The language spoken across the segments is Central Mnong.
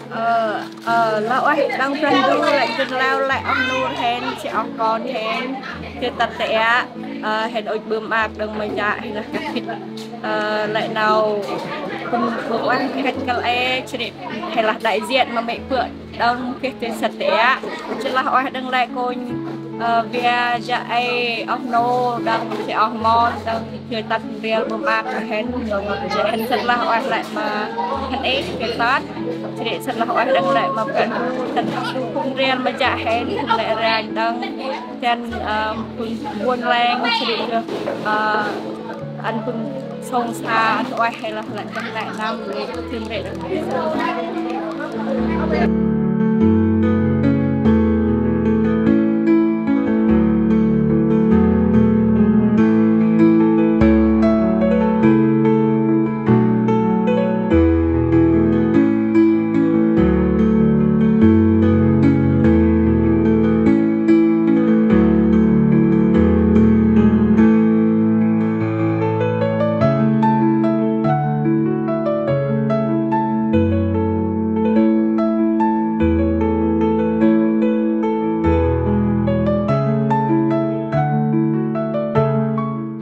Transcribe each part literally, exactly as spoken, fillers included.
Ơ, ơ, lah ueh đăng Brah Ndu lĕ gĭt leo lĕ oh nô hên, si oh kon hên, si tât tê a, ơ, hên ŭch ƀư maak đăng ma jă, hên lah kah khĭt, ơ, lĕ nau, kum ƀư ueh khĭt kăl e, si ri, hên lah đại diện ma mê̆ bơ̆ đăng keh tê săt tê a, si lah ueh đăng lĕ kônh, ơ, via jă e oh nô đăng, si oh mon đăng, Joi tât ndrel ƀư maak hên, joi hên sĭt lah ueh lĕ ma hên êk joi tât. Joi sĭt lah ueh đăng lĕ ma păng sĭt ndrel ma jă hên, lĕ ranh đăng. Hên, ơ, phung buôn leng, joi, ơ, ăn phung sông sa, ăn ueh hên lah lĕ đăng lĕ năm, joi rê đăng.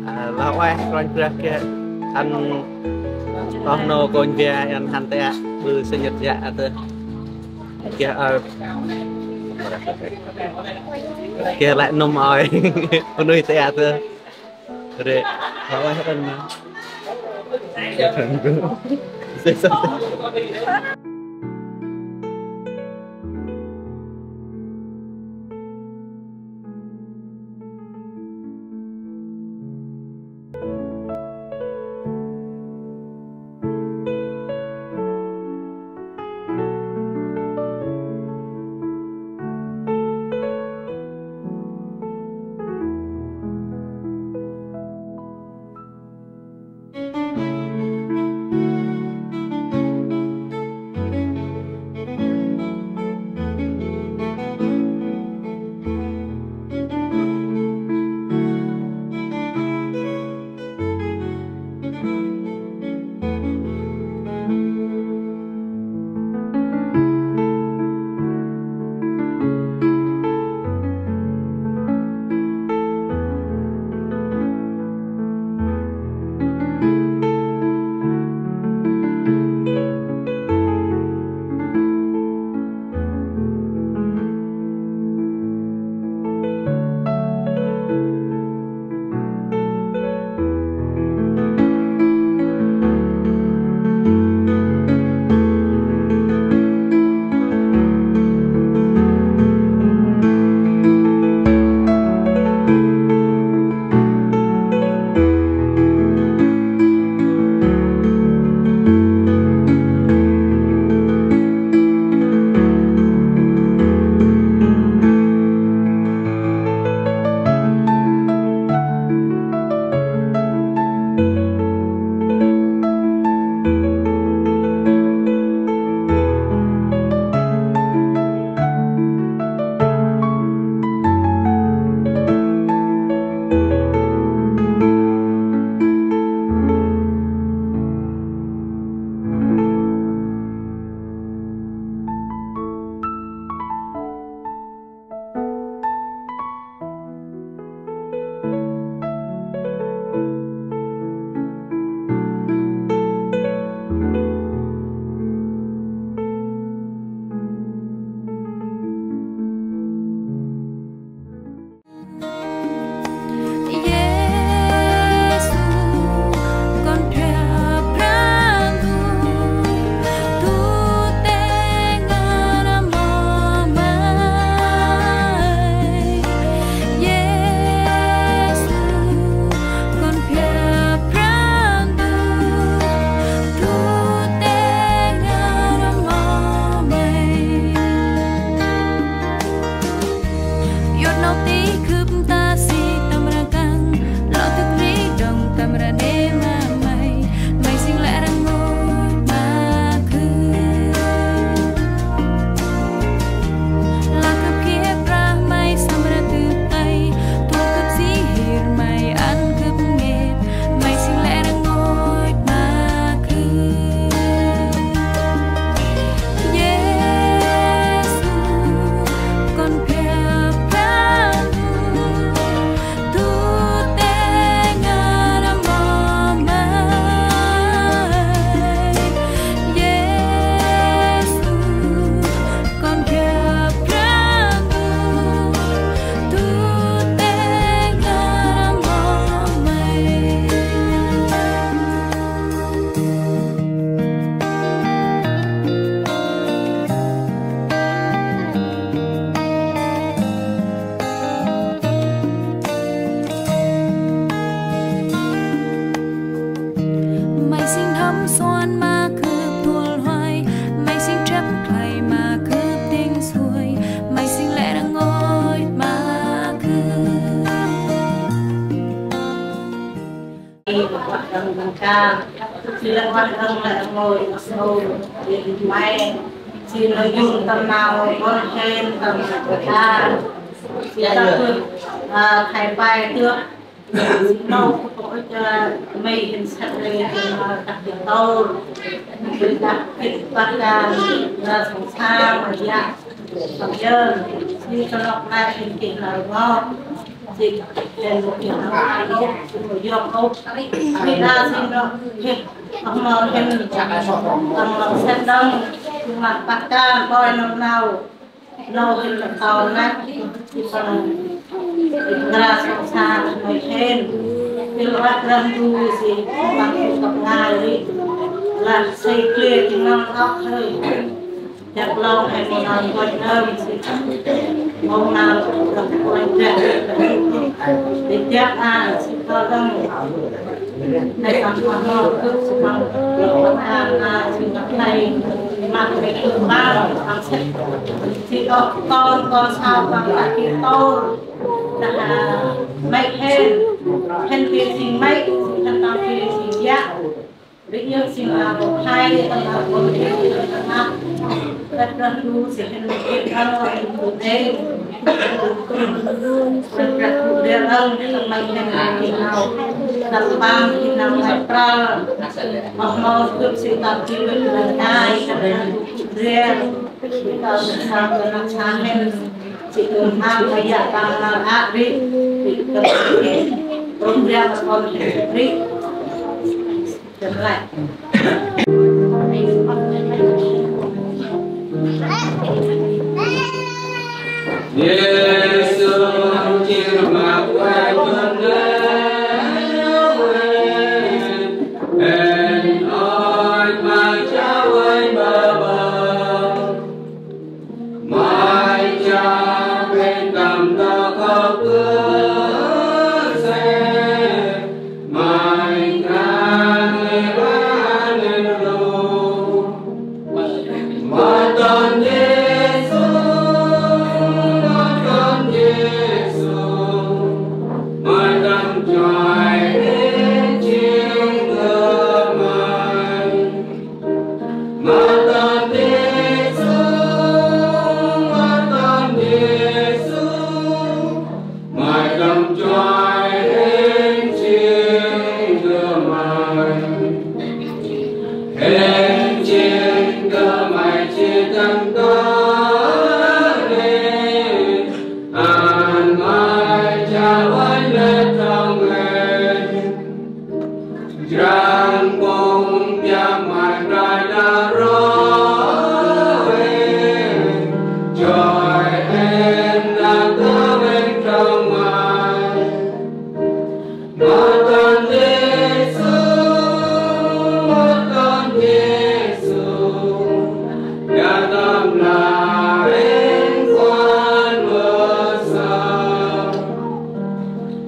Ơ, lah ueh Kôranh Brah geh ăn oh nô kônh via ăn hăn tê a ƀư sĭt jă atơ. Geh, ơ, geh lĕ nâm ơi. Bunuyh tê a atơ. Rê, lah ueh đăng ma. Geh đăng ƀư. Sĭt sĭt. Kan, si lĕ vah đăng lĕ ngôi, ngôi, ngôi, may, si lĕ yŭng tâm nau, ƀon hên tâm nau, kan, si ta bơh, a, khay pai tơh, si nô, kô kô ŭch, a, may hên săk lĕ, hên, a, tăk hên tôr, hên tăk hên tăk kan, a, sông sa, ma yă, tâm yơn, si ta nôk nai hên kê nau ngô. Sik, hên mâu geh nau ai yơh, sik mâu yơh ôh. Ƀiă đă sik nơh, hên, oh mâu hên, tâm nơh sek đŏng, sik mâu pah kan, boi nơh nau, nau hên tâm tâo năk, sik tâm nơh, sik ngra sông sa, sik mâu hên. Sik lăp răng du, sik tâm nơh tâm ngai ri, lah sik klia sik nơh ôh hơi. Dak lŏng he mâu nau nkoch nơm, sik mâu nau nkoch nơm. Dak a, sik kơl đŏng. He tâm mâu nau gâp, sik mâu nau nkoch nơm, a, sik mâu nau nkoch nơm. Mâu nau nkoch nơm, a, sik kơl kon, kon sau, kon ta ki tôr. Dah, a, may hên, hên bi sik may, sik hên tâm bi sik yă. Ri yơh sing a khay, tâm a khay, tâm a khay, Brah Ndu sing hên mâu geh đăng, hên mâu geh đăng, hên mâu geh đăng, tâm may hên a geh nau, tâm ban geh nau ngơi pral, oh mâu gâp sing tâm geh đăng, tâm Brah Ndu geh đăng, sing tâm sing tâm geh nau sa hên, sing tâm a khay, tâm a ri, sing tâm geh, tâm Brah Ndu geh ri. Yêsu jêng ma kuăl dŭt lĕ, hên ơi ma chao ơi ma bơh. May chao hên tâm ta khâo kơ se, may ngrang lĕ ba anăn lu. Ma tâm Yêsu, ma tâm Yêsu, ma tâm choi hên jêng kơ may. Ma tâm Yêsu, ma tâm Yêsu, ma tâm choi hên jêng kơ may. Hên jêng kơ may jêh tâm kơt hên, ăn may chao ơi lĕ trong hên. Njrăng pŭng biăp may Brah ta ro hên, choi hên nau kơ hên trong may. Ma tâm Yêsu, ma tâm Yêsu, ya tâm na hên kuăl bơh sa.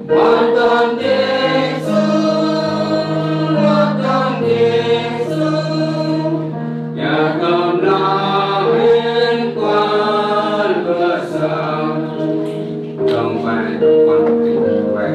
Ma tâm Yêsu, ma tâm Yêsu, ya tâm na hên kuăl bơh sa. Trong bài, trong bài, trong bài,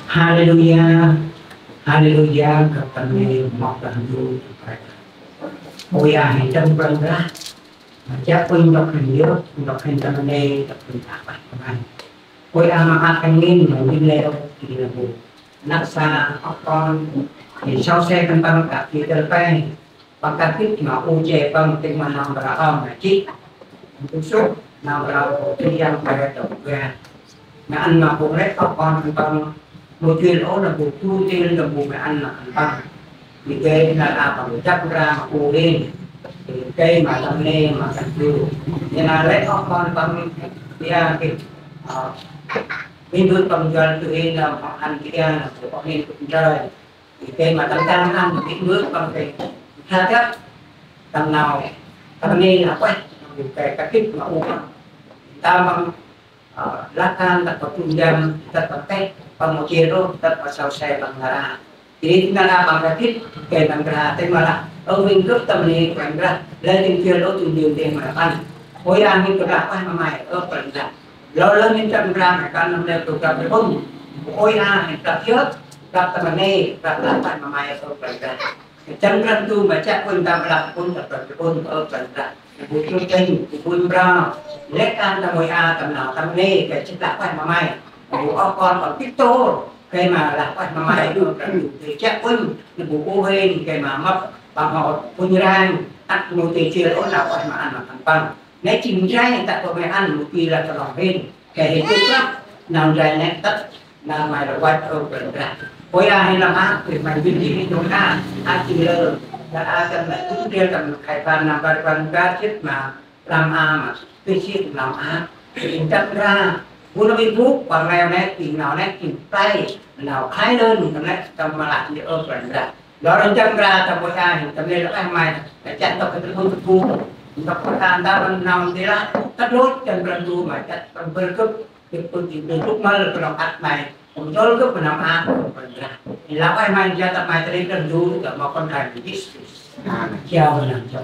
Haleluya, haleluya, kơt ta nây mâp ta ndu. Ôi a, hên trân Brah, ma chiă uănh ntŭk hên yơk, ntŭk hên ta nây, ntŭk hên ta pah ta nây. Ôi a, ma ăt hên ngên, ma ngên leo, ti na bu. Năk sa, ŏk kon, hên sau se khân păng kăp ti tơl pe. Păng kăp gĭt ma u che păng tĭng ma nau mra ơm ma chih. Tŭ sŭk, nau mra ơm, tŭ yang pe, tŭ ga. Ma ăn ma bu rek ŏk kon khân păng. Mâu chil ôh na bu tu til na bu ma ăn ma khân păng. Ri gay nar a păng jăp mra ma u hên. Ri gay ma tâm nê ma khân păng. Ri na lĕ ŏk kon păng ria gĭt. Ơ, ri bu păng juăl tu hên na ma ăn ria na bu ŏk hên gâp ntrơi. Ri gay ma tâm tang ăn ri bu păng gay. Tha gâp tâm nau. Tâm nê na kueh. Ri gay kăp gĭt ma u păng. Tâm păng Ơ, lah kan tât pa plŭng jam, tât pa teh, pa mâu chil ôh, tât pa sau se păng nar a. Jêh ri nar a păng kăp gĭt, gay păng mra, tĭng ma lah. Ơ, vĭng gâp tâm nê, gay mra. Lơi tĭng chil ôh, tĭng dơm tĭng ma lah păng. Ôi a, hên gâp lah pah ma may, ơ, păng mra. Lor lơi hên gâp mra, ma kan năm leo tu gâp ri ŭnh. Ôi a, hên gâp yơk, gâp tâm nê, gâp lah pah ma may, ơ, păng mra. Jan Brah Ndu ma chiă uănh tâm lah ŭnh, tâm lah ŭnh, ơ Brah Ndu. Bu tŭ tĭng, bu ŭnh mra. Lĕ kan ta môi a, tâm nau, tâm nê, gay chih lah ueh ma may. Bu ŏk kon, kon pit tôr, gay ma lah ueh ma may, ơ Brah Ndu. Gay chiă uănh, bu u hên, gay ma mâp, păng hŏ ŭnh ranh, ăt mâu tê chil ôh lah ueh ma ăn ma khân păng. Nê jêng ndray tât pa may ăn, mâu di lah ta nau hên. Gay hên tŭ prăp, nau ndray nê tât, nau may lah văch ơ Brah Ndu. Ôi a, hên lăm ăp, gay may vĭn jêh ri nông a, ăt jêng lơ, lah a tâm nê tŭ ndrel tâm khay păng nau bar păng bar jêt ma, lăm a ma, gay jêh lăm ăp, gay jêng tât mra, bu nau i bôk, păng nau nê, jêng nau nê, jêng play, nau khlay lơn, tâm nê, tâm ma lah jêh ơ Brah Ndu. Lor hên ntơm mra ta môi a, hên tâm nê lah ueh ma may, lah chăt ntŭk hên tâm ŭnh tâm bu, ntŭk pah kan ta mân nau nti lah, tât lôch Jan Brah Ndu ma chăt tâm bơr gâp, gâp pơk jêng bơr gâp mâl, kơnŏng ăt may, kŏn tôl gâp ma nau a, kŏn bơr mra. Hên lah ueh ma may, jêh tâm may ta nê Brah Ndu, ta ma kon kan Yêsu. Amen. Jao ma nau jao.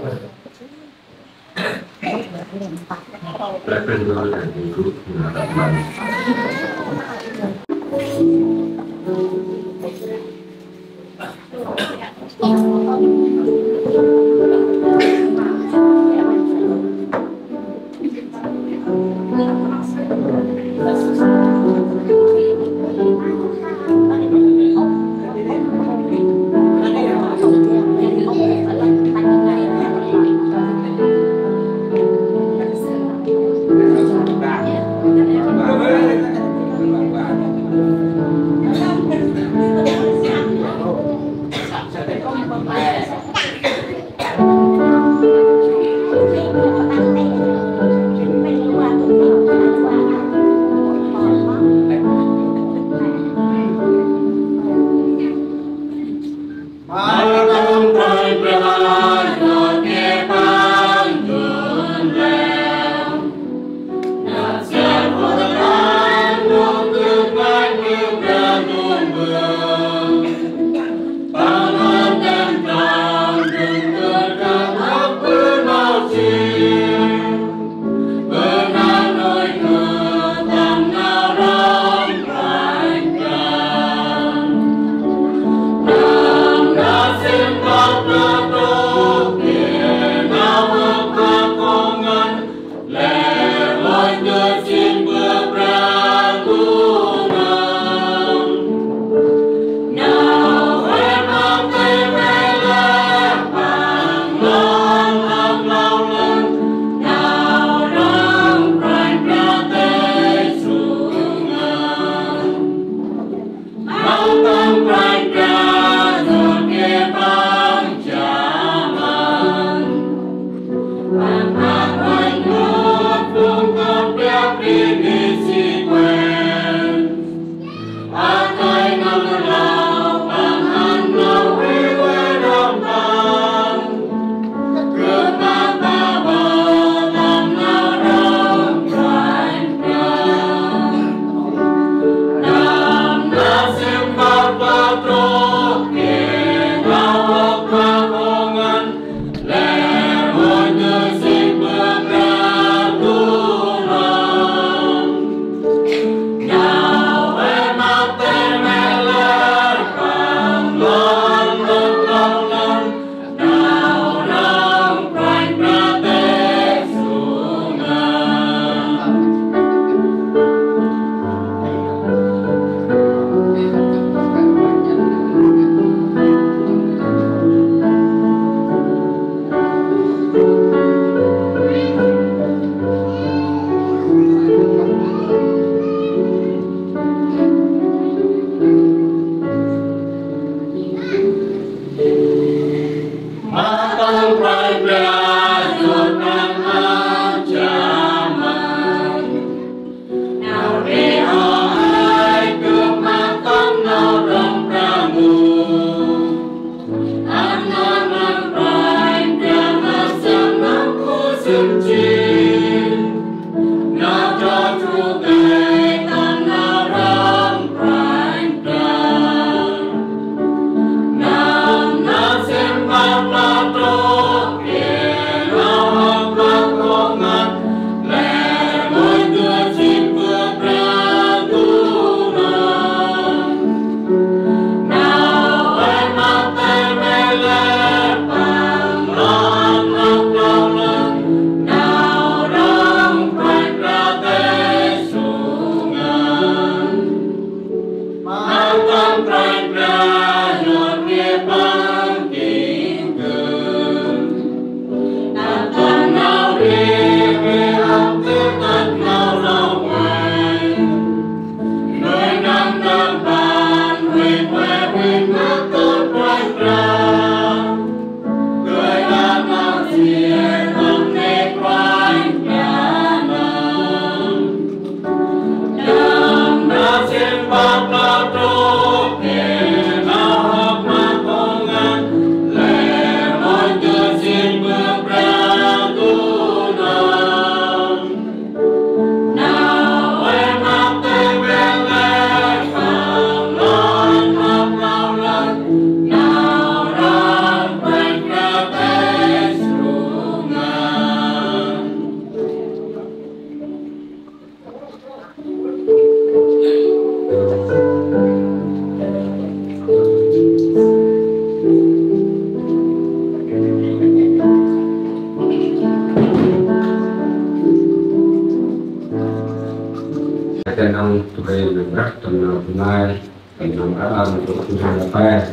Akan ang tuhay ng rak, tanaw tunay, tanaw alam, tanaw tunay lapay,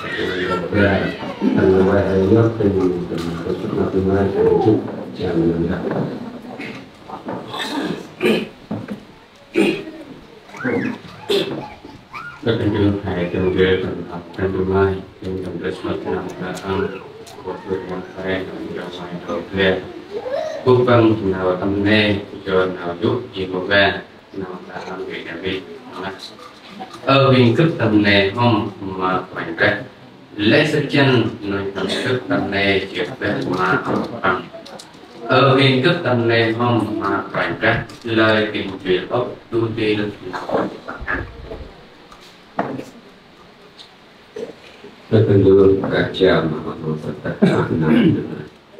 tanaw lapay, tanaw tunay, tanaw tunay, tanaw tunay. Các anh, thầy trong ghế, trong học, trong tương lai, trong trong Christmas năm ta ăn, của tôi trong thầy, trong trong mai, trong ghế. Quốc vân, nào tâm nê, cho nào giúp gì một ga, nào ta ăn, người nhà mình. Ơ, huêng gâp tâm nê hôm ma Kôranh Brah. Lĕ săk jăn nui tâm gâp tâm nê jêh bĕ ma Kôranh Brah. Ơ, huêng gâp tâm nê hôm ma Kôranh Brah, lơi kin jêl ôp du dil. Tơ tơ lu ka jam ma ma săk ta.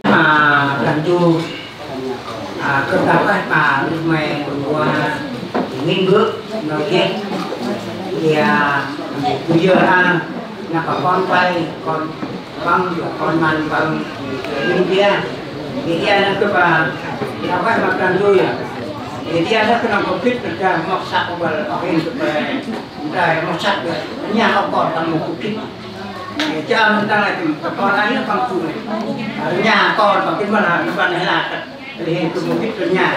Ma kan tu, a, kơ ta pah ma luk me lua, ngin gơ, no ye. Ia, ku ye a, na ka kon pai, kon păng, kon man păng, ngin ye. Ia na kơ pa, ta pah ma kan tu ya. Ia na kơ nau Covid ka mok săk băl, ok, ngin kơ pa. Ntai mâu săk, rnha hŏ kon păng mâu kŭp khĭt. Cham ntai lah chăm, kon ai păng tu nê. Rnha kon păng khĭt mâu lah, nê păng nê lah. Ri hên kŭp mâu khĭt rnha.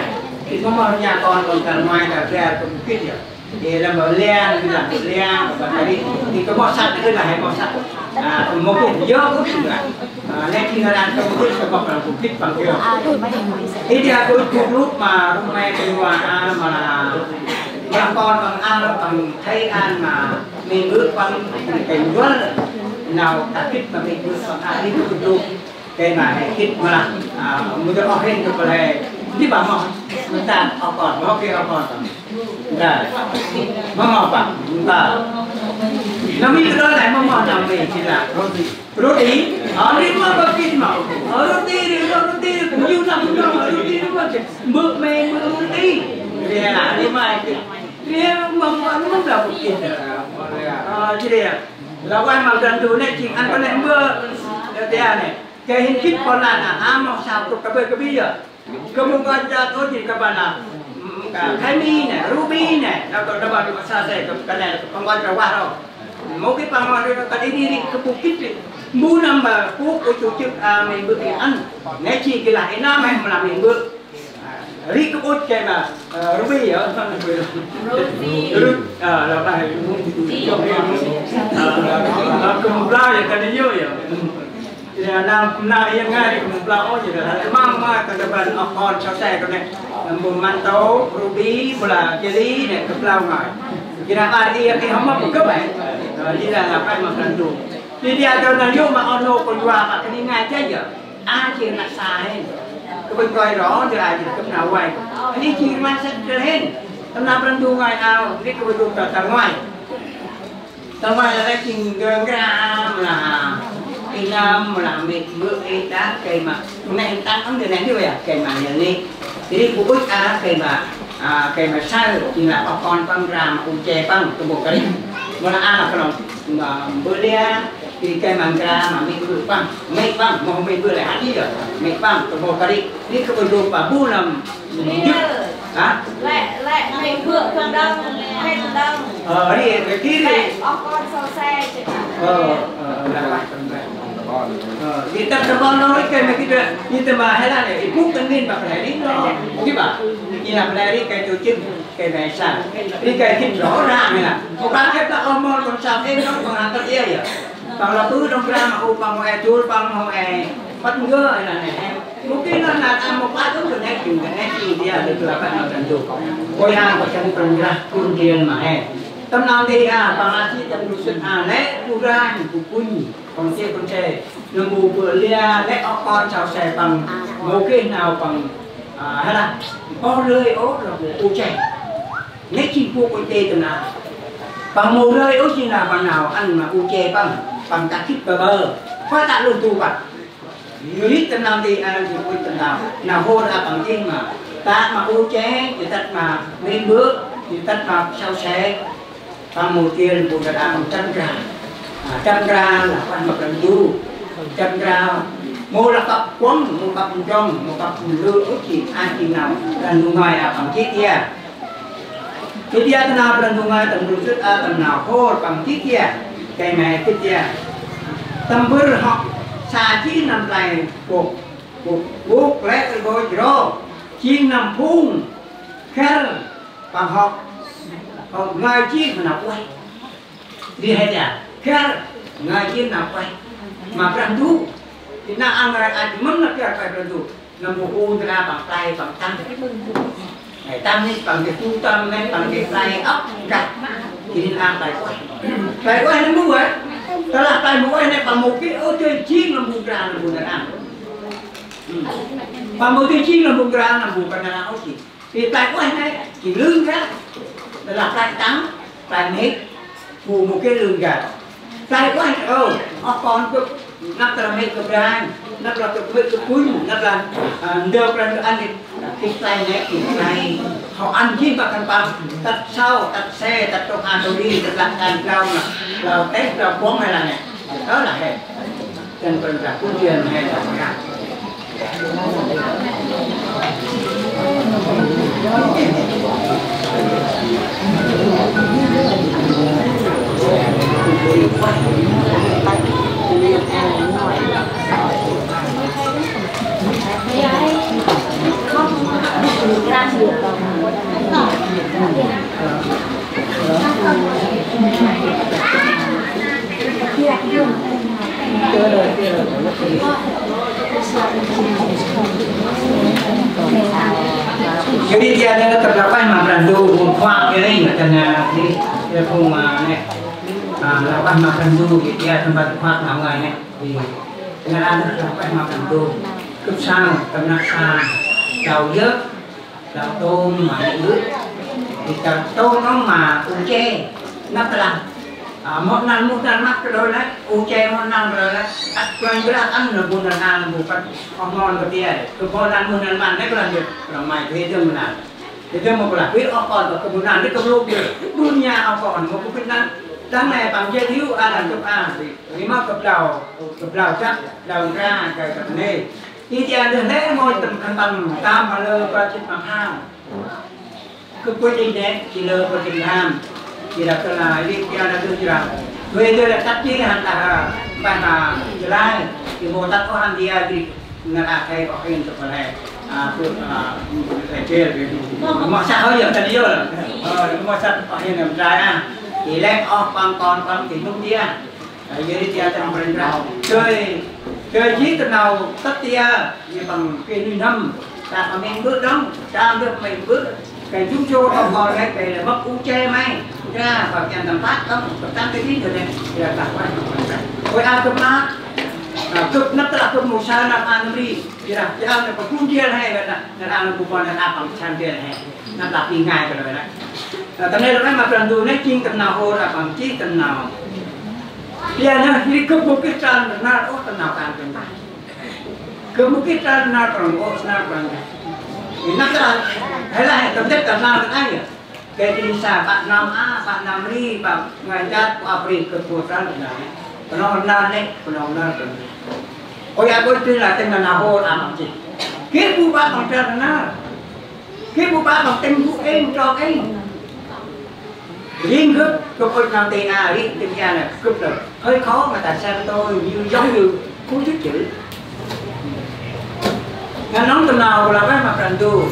Khĭt mâu mâu rnha kon, kon kăl mai kăl ria kŭp mâu khĭt yơh. Ri lah mâu liang, ri lah mâu liang, mâu kăl ri. Ri kŭp mâu săk, ri lah hên mâu săk. A, kŭp mâu khĭt, yơh kŭp khĭt lah. A, lĕ khĭt nê lah kŭp mâu khĭt, kŭp mâu khĭt păng yơh. Ri dia kŭp khĭt lŭp ma, rŭ mai kơ wa, a, ma lah. Păng kon păng al, păng Thei ăn ma mê mbơ̆ păng kênh njuăl nau ta khĭt ma mê mbơ̆ păng a ri tu tu. Kênh ma hê khĭt ma lah, a, mâu dơi oh hên tu păng hê. Di ba mâu, mâu ta oh kon, mâu kê oh kon. Nda. Mâu mâu păng, nda. Nau mi kơ đŏng lĕ mâu mâu nau mi jêng lah roti. Roti, ơ, ri mâu bơh kĭt mâu. Ơ, roti, ri mâu roti, ri mâu roti, ri mâu bơh kĭt. Mbơ̆ me, mbơ̆ roti. Ri lah, ri mâu kĭt. Ri mâu mâu mâu nau bơh kĭt. Ơ, jêh ri. Lah ueh ma Brah Ndu nê jêng ăn kơt nê mbơ̆. Ơ, tia nê. Gay hên gĭt ƀon lan a, a mâu saơ trôk kơ bơi kơ bi yơh. Kơ mâu ngon jat ôh jêng kơ ƀon lan. Kha mi nê, rubi nê, nau kơ đa ƀon kơ sa se kơ kơt nê kơ păng ngon kơ wah ro. Mâu gĭt păng ngon ri kơ đi đi ri kơ bu gĭt ri. Mbu năm ma bu kơ chu chư a mê mbơ̆ i ăn. Nê jêng gĭt lah i năm mê mâu lah mê mbơ̆. Ri kơ ƀŭt gay ma, ơ, rubi yơh. Rubi. Ru-, ơ, lah ƀai. Ơ, ơ, kơ mâu blau yơh, kơ đi yơh yơh. Ri nau, nau i ngai ri kơ mâu blau ôh jêh lah. Mâu ma kơ đa ƀon ŏk kon sau se kơ nê. Mbu mantô, rubi, mbu lah jêli nê kơ blau ngai. Jêh nê ƀa i, i hŏm ma bu kơ ƀai. Ơ, jêh lah lah ƀai ma Brah Ndu. Jêh ri a dô nau yô̆ ma ônô kơ yua ma kơ ni ngai jêh yơh. A jêng nau sa hên. Kơ ƀĭng kơi ro, jêh a jêng kơ nau ueh. Ni jêng ma săk kơ hên. Tâm nau Brah Ndu ngai ao, ni kơ ƀĭng kơi ta nguay. Ta nguay lah jêng gơ ngra, mâu lah i năm, mâu lah mê mbơ̆ i ta, gay ma. Nê tăng ăp dê nê ni ueh, gay ma yơh ni. Jêh ri bu ŭch a, gay ma, a, gay ma saơ, jêng lah ŏk kon păng ngra ma u che păng, kơ bu kơt ri. Mâu lah a lah kơ nŏng, ma mbơ̆ lia, Ri gay ma ngra ma mê̆ mbơ̆ păng, mê̆ păng, mâu mê̆ mbơ̆ lĕ hăt i yơh, mê̆ păng, tâm mâu kơt ri, ri kơ ƀon dô pa bu năm. Hả? Lĕ, lĕ, mê̆ mbơ̆ păng đŏng, mê̆ păng đŏng. Ơ, ri, ri, ri. Lĕ, ŏk kon sau se, jêh. Ơ, ơ, ơ, lĕ, lĕ. Ơ, ri tâm tâm ƀon nô, ri gay ma gĭt, ri tâm ma he lah lĕ, i bŭk kơt nin ma play ri nô, gĭt ba. I lah play ri gay tu chim. Gay ma sa. Ri gay gĭt ro rang lah. Mâu kan khât lah ôh mâu kon sau ê nô păng hăt tât ia yơh. Păng lah ƀư đŏng gra ma u păng mâu e dôl păng mâu e. Păt ngơ lah nê. Mâu gĭt nơh nơh ăn mâu păt ôh kơt nê kơt nê i dia lĕ kơ lah păt nơh kan dôl. Ôi ha, păt kan păng lah kun dia ma he. Tâm nau nti a, păng lah si tâm du sĭt a lĕ, du ranh, du kunh, kon se kon se. Nơh bu bơ lia lĕ ŏk kon sau se păng mâu geh nau păng, a, he lah, ƀă rơi ôh lah bu u che. Nê jêng bu u che tâm nau. Păng mâu rơi ôh jêng lah păng nau ăn ma u che păng, păng kah gĭt bơ bơ. Pha ta lŭn tu păng. Ri tâm nau nti a jêng ŭch tâm nau. Nau hôr a păng jêng ma. Ta ma u che, jêh tât ma mê̆ mbơ̆, jêh tât ma sau se. Păng mâu tiêng bu ta đa păng chăn gra. A, chăn gra lah păng ma Brah Ndu. Chăn gra. Mâu lah kăp kuŏng, mâu kăp njŏng, mâu kăp lư ôh jêh, a jêng nau Brah Ndu ngơi a păng jêh ia. Jêh ia tâm nau Brah Ndu ngơi tâm du sĭt a tâm nau hôr păng jêh ia. Gay ma jêh ia. Tâm bâr hŏk sa jêh năm play bôk, bôk, bôk lĕ rgôch ro. Jêng năm phung khăl. Păng hŏk, hŏk ngơi jêh ma nau ueh. Ri he tia, khăl, ngơi jêh nau ueh. Ma Brah Ndu. Ti nau ăn ngơi ăt mơm nau khăl Brah Ndu. Nâm bu u ntra păng play păng tăng. Ê, tăng ni păng ti tu tăng ni păng ti play ŏk gah. Ti ni ăn play ueh. Play ueh nâm bu ueh. Tơlah play mâu ueh ni păng mâu geh ôh tơi jêng nâm bu ntra nâm bu ntra ăn. Ư. Păng mâu tơi jêng nâm bu ntra nâm bu ntra ăn ôh jêh. Ri play ueh nê, jêng lư nê. Lah play tăng, play mê̆, bu mâu geh lư nê. Play ueh nê, ơ, ŏk kon kơ, năp tơlah mê̆ kơ branh, năp tơlah kơ mê̆ kơ kunh, năp tơlah, a, ndơ branh kơ ăn nê, gĭt play nê, gĭt play. Hŏ ăn jêh ma khân păng, tât sau, tât se, tât trôk a tô ri, tât lah kan glau nê, glau têh, glau kuŏng he lah nê. Đó là hè. Trên con là phú thiên hè là hè. Jadi dia ada terdapat ma Brah Ndu, bu khuak dia ni, kena di, dia bu ma ni. Ah, lapas ma Brah Ndu, dia tempat khuak nama ni. Di, kena ada terdapat ma Brah Ndu. Kepsang, kena sang, jauh ya. Đao tôm ma nê ư. Ri đao tôm nơh ma u che. Năp tơlah, A, moh năl muh năl măt kơ đôi lĕ, u che moh năl kơ đôi lĕ. Ăt klang brah ăn nơh bu năl ăn bu păt, oh mon kơ tia. Kơ moh năl muh năl măt nĕ klang brah, klang mai kơ dơm năl. Kơ dơm mâu klang, kơ oh kon kơ bu năl nĕ kơ lôk kơ. Dunia oh kon mâu kơ bit năl. Tăng nĕ păng jêh hiu a năl kơ a, ri mâu kơ blau, kơ blau chăk, blau ngra, kơ kơ nê. Ti tia nơh lĕ mâu tâm khăn tăng, tam ma lơ, ba chit ma pham. Kơ kuê đinh đe, ti lơ kuê đinh ham. Ti ra kơ la, ri ti ra kơ ti ra. Kuê đinh đe tăt ti han ta ha, bai ha, ti lai. Ti mô tăt ô han ti a ri. Ngar a thei ô hin tơ pa le. A, kuê, a, thei jêl, ri. Mô săk hơi yơh, ta ni yơh. Ơ, mô săk ô hin ngar trai a. Ti lĕ ô păng kon, păng ti nung ti a. Ơ, yơh ri ti a tâm brên ra. Kuê, kuê jêh tơ nau tăt ti a. Yơh păng kuê nuih n'hâm. Ta păng meng bơh đŏng, ta bơh meng bơh. Kei jŭm jô tŏng kor kei, kei lĕ mâp u che may. Ra, păng kiăng tâm păt đŏng, păng tăng kei dinh dơ nê, ra ta kuan. Ôi, a, gâp mâp. A, gâp năp tơlah gâp mâu sa năp a nâm ri. Ra, ra, năp păng gŭ ndrel he, năp, năp a nâm bu păng, năp a păng sa ndrel he. Năp tăp i ngai kơ lơi năp. A, tâm nê lơi ma Brah Ndu nê jêng tâm nau hôr, a, păng jêh tâm nau. Yơh nê, ri gâp mâu geh tran, năp, ôh, tâm nau kan kơ ta. Gâp mâu geh tran năl Brah Ndu, năl Brah Ndu. Năl ta, he lah, tâm dep ta năl ta ai yơh. Geh ti sa, pă nơm a, pă nơm ri, pă ngai jat, pă apri, gâp mâu tran năl. Pnâu năl nê, pnâu năl Brah Ndu. Ôi a, ôi tui lah tĭng năl nau hôr a măng jêh. Geh bu pă păng tran năl. Geh bu pă păng tĭng bu êng, trong êng. Ring gâp, gâp ŭch nau tê a, ring tê a nê, gâp lơ. Hơi khó mà ta xem tôi như giống như Phú Đức chứ. Ngăn nông tâm nau là cái mà cần tu.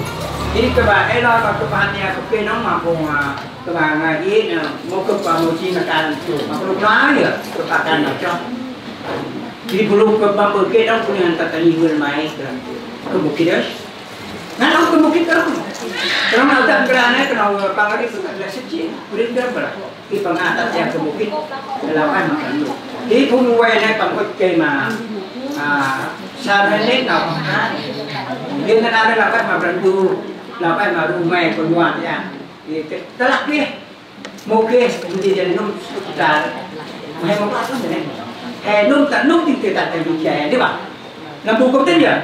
Jadi kơ ba ê lo, ba kơ ba nia, kơ kê nông mà phung, a, kơ ba ngai i, a, mâu gâp ba mâu chi mà kan tu. Mà kơ lŭk nau yơh, kơ ba kan nau chong. Jadi bu lŭk kơ ba mâu kê nông phung ngăn ta ta ni wơl mai, kơ, kơ mâu kê đơh. Ngan ôh kơ mâu gĭt ôh. Trong nau tâm kra nê, kơ nau păng ri kơ nau lĕ sĭt jêh. Ri kơ bla. Ti păng a tăt yang kơ mâu gĭt. Lah ai ma kăn lu. Ti phung mâu vay nê păng ŭch kê ma. A, sa nê nê nau păng a. Ti nê nê lah ai ma Brah Ndu. Lah ai ma ru me kơ nua ti a. Ti tơ lah kê. Mâu geh, mâu geh jêh nŭm ta, mâu he mâu pah nŭm nê. He nŭm ta nŭm tĭng tê ta tê nŭm jêh, di ba. Nâm bu kŭm tĭng yơh.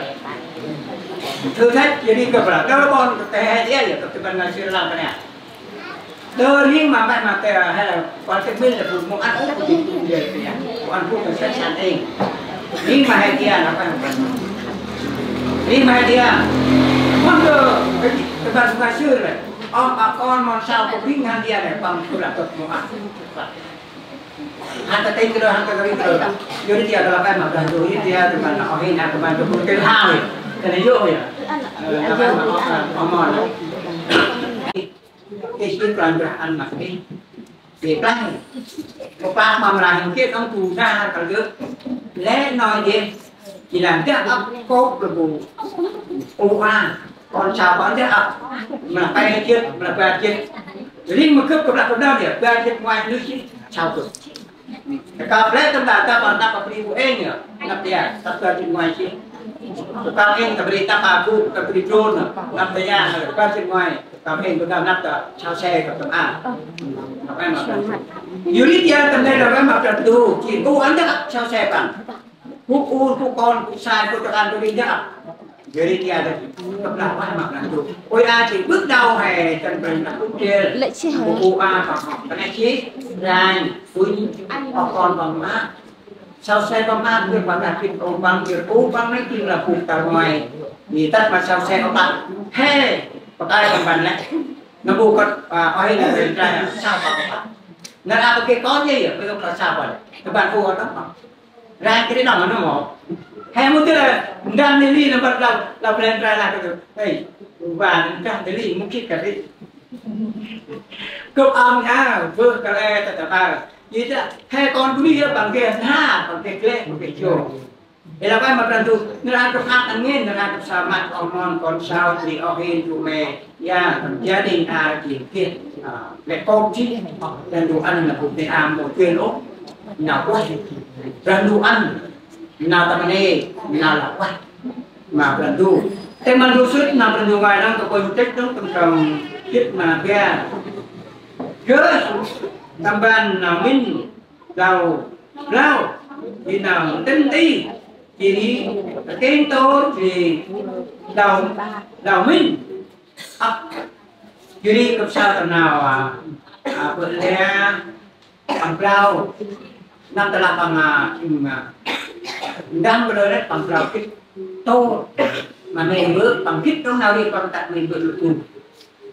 Thử thách, jêh ri gâp lah, gâp lah ƀon, gâp tê he jêh yơh, gâp tê ban ngai sir lang ta nê. Đơ ring ma ƀah ma tê he, kuan tê mil lah bu mâu ăn ôh, bu tê mil lah tê, bu ăn bu tê sat sat êng. Ring ma he jêh lah ƀah ma. Ring ma he jêh. Mon đơ, tê ban ngai sir lah. Ơ, ma kon mon sau kơ bring hăn dia nê, păng tu lah tŭt mâu ăn. Hăn ta tĭng kơ đơ, hăn ta tĭng kơ đơ. Yua ri dia kơ lah ai ma Brah Ndu, yua ri dia kơ ma nau hên, kơ ma kơ bu tê hao yơh. Kơ nê yua yơh. Ơ, lah ai ma, ơ, ơ, mon. Ê, ê, ê, klan Brah ăn ma kơ ê. Ê, klan. Mâu pah ma mra hên kiê đŏng bu na kơ gâp. Lĕ noi dê. Jêh lah dah ăp kôp kơ bu. Ơ, a. Kon sau kon dah ăp. Mra pe jêt, mra pe jêt. Ring ma gâp kơ blah kơ đŏng dê. Pe jêt ngoai nuyh jêh. Sau gâp. Kăp lĕ tâm dah, tâm dah, năp a bri bu êng yơh. Năp tia, tăp pe jêt ngoai jêh. Kăp êng, tăp bri tăp a bu, tăp bri drôn. Năp tia, pe jêt ngoai. Kăp êng, kăp dah năp ta, sau se, kăp tâm a. Năp ai ma. Yua ri tia, tâm nê dah ai ma Brah Ndu. Jêh bu ăn dah ăp sau se păng. Gŭ ur, gŭ kon, gŭ sai, gŭ tơkan, gŭ ri jăp. Jêh ri ti a dơh, kơp lah pah ma Brah Ndu. Ôi a, jêng bước đầu he, tâm Brah Ndu gŭ jêl. Lĕ jêh gŭ ur a, pah ma Brah Ndu jêh. Ranh, ŭnh, oh kon păng ma. Sau se păng ma, gŭ păng ma, gŭ ur păng, gŭ ur păng, nê jêng lah gŭ ta ngoai. Ni tât ma sau se păng ma. He, păng kai păng ban lĕ. Nơh bu kơt, a, oh he, nơh bu trai, sau păng ma. Nơh a, păng kê kon jêh, păng kê kon sau păng. Kơ ban ur tât păng. Ranh kơ ri nơh nơh mâu. He mâu tơ lah, ndăm ni li nơh băt lah, lah blen rai lah kơ tơ. Ê, ba ndăm ni li mâu gĭt kơ ri. Gâp ăn a, bơh kơ lĕ tơ tơ ba. Yua dah, he kon bunuyh yơh păng geh, ha, păng geh gleh, păng geh jô. Ê lah ai ma Brah Ndu, nơh ranh kơ phak ăn ngên, nơh ranh kơ sa măt, oh mon, kon sau, ri oh hên, ru me. Ya, tâm gia đình a jêng geh, a, lĕ kon jêh, Brah Ndu ăn nơh gŭ nê a mâu geh ôh, nau ueh. Brah Ndu ăn, nau tâm nê, nau lah ueh. Ma Brah Ndu. Tê ma Ndu sŭt, nau Brah Ndu ngoai nơh kơ pô ntĭt nơh tâm trong jêt ma bia. Gơh, tâm ban nau mĭn, đao blao, jêh nau ntĭm nti, jêh ri kêng tôr, jêh ri đao, đao mĭn. Ăp, jêh ri kơp sa tâm nau, a, a, bơ̆ lĕ, păng blao, năm tơlah păng, a, ưm, a, ndăng bơ̆ lĕ păng blao gĭt tôr, ma nây bơ̆ păng gĭt đŏng nau ri păng tât nây bơ̆ lŭ tu.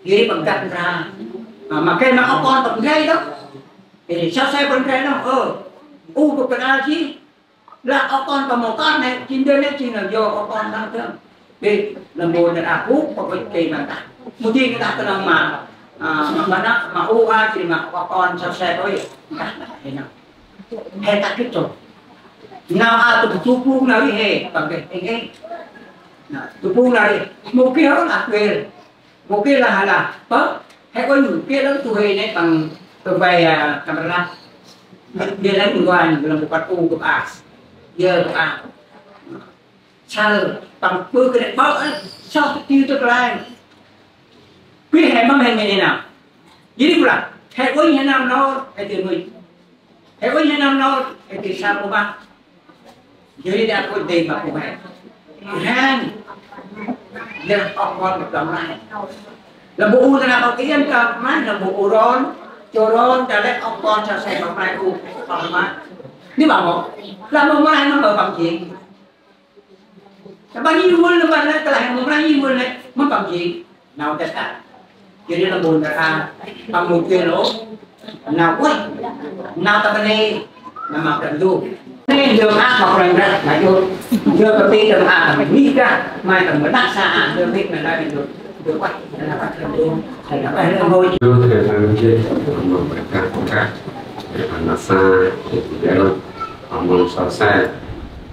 Jêh ri păng găt ndra. A, ma gay ma ŏk kon păng gay đŏng. Jêh ri sau se păng gay đŏng, ơ, u bơ̆ kơt a jêh. Lah ŏk kon păng mâu kon nê, jêh ndơ nê jêh nơm yô ŏk kon nơm dơm. Bê, nơm bô nơm a bôk, păng bê kê ma tah. Mâu di tah kơnơ̆ng ma, a, ma năk, ma u a, jêh ma ŏk kon sau se ơi. Tah, tah, he nơm. He tah gĭt chô. Nau a tŭ tŭ pung nau ri he, păng bê, he, he. Nau, tŭ pung nau ri. Mâu geh ôh lah geh. Mâu geh lah lah. Pơ, he uănh geh lăng tu he nê păng, păng bay, a, tâm rnglăp. Geh lăng nguan, geh lăng bôk kăt u gâp a. Yơ gâp a. Săl, păng bơh kơt nê bơh, ơ, sŏ tơ tiu tơ klang. Geh he mâm he mê nê nau. Jêh ri bu lah, he uănh he nau nor, he dê mưch. He uănh he nau nor, he dê săl bơh. Jêh ri đă kônh dê ma bơh he. Hên. Lĕ ŏk kon bơh blao mlai. Lĕ bu u nê nau bơh kiên ta mlai, lĕ bu u ron, chô ron, ta lĕ ŏk kon sa se bơh mlai u, bơh mlai. Nê bơh mâu. Lah mâu mlai mâm bơh păng jêng. Tơ bơh nhi mưl nê bơh nê, tơ lah mâu mlai nhi mưl nê, mâm păng jêng. Nau têt a. Jêh ri lah bu nê a, păng mâu geh lôh. Nau ueh, nau ta bơh nê, nau ma Brah Ndu. Nê ndơ ma a ma Kôranh Brah, nau yô̆. Ndơ kơt ti tâm a, tâm ngih kah, ma tâm mơ năk sa a, ndơ bĭt ma nau ndơ, ndơ ueh, nau ma Brah Ndu. Nau ueh, nau ngôi. Ndơ kơt ti tâm a, tâm ngih kah, ma sa, ndơ, ma mong sau se.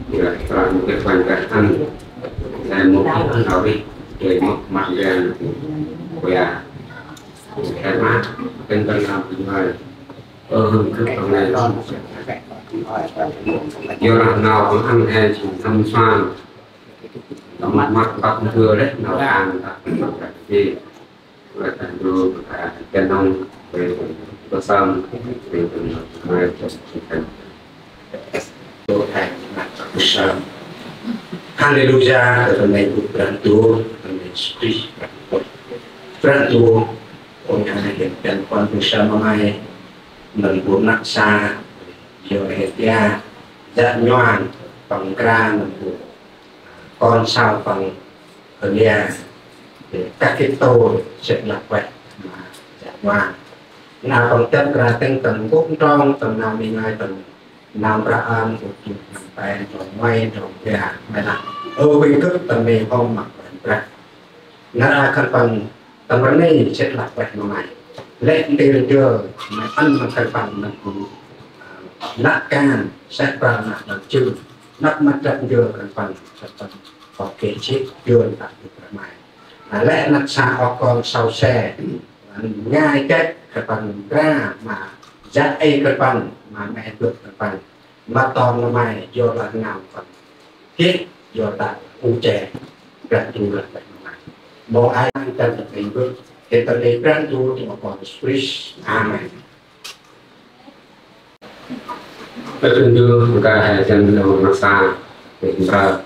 Ndơ, Brah Ndu kơt Kôranh Brah ăn. Ndơ mâu ăn nau ri, ndơ mâu măt ndơ, ueh. He ma, kênh kênh nau bơh ngai. Ơ, hên gâp tâm nê. Yorlah nau păng ăn he jêng tâm suan. Tâm măt măt tăp ndơ lĕ, nau ăn tăp ndơ lĕ. Lĕ tăp ndơ, a, kênh nông, lĕ tăp sâm, lĕ tăp nông, lĕ tăp nông. Haleluya, ta nây bơh Brah Ndu, ta nây Yêsu Krist Brah Ndu. Brah Ndu, ơ Yang, hên dăn kon bơh sa ma May, nơm bu năk sa, yơh he tia, jă nhuang, păng nkra nơm bu, kon sau păng, ơ Yang, kah gĭt tôr, sĭt lah ueh, ma, jă nhuang. Nau păng dăn nkra tĭng tâm nkô̆ ntrong, tâm nau mi ngai tâm Nau Brah ăn, ŭch jŭr nau pe, nau May, nau Brah, May lah. Ơ, uănh gâp tâm nê hŏm ma Kôranh Brah. Nar a khân păng tâm rnê sĭt lah ueh ma May. Lĕ ntil ndơ, May ăn ma khân păng năp bu, năp kan, sĕ prao năp năp jŭr, năp măt drăp ndơ khân păng, khân păng, pŏk geh sĭt, jŭr năp bu Brah May. Nau lĕ năp sa ŏk kon sau se, ngai kĕt khân păng nkra ma, jă ê khân păng ma, me bơh khân păng. Ma ton ma May, yorlah nau khân păng geh, yor ta u che, Brah Ndu lah Brah ma May. Mâu ai ăn tâm ta ê bơh, hên ta ê Brah Ndu, tâm Kon Yêsu Krist. Amen. Brah Ndu, ta he jăn nau ma sa, hên ta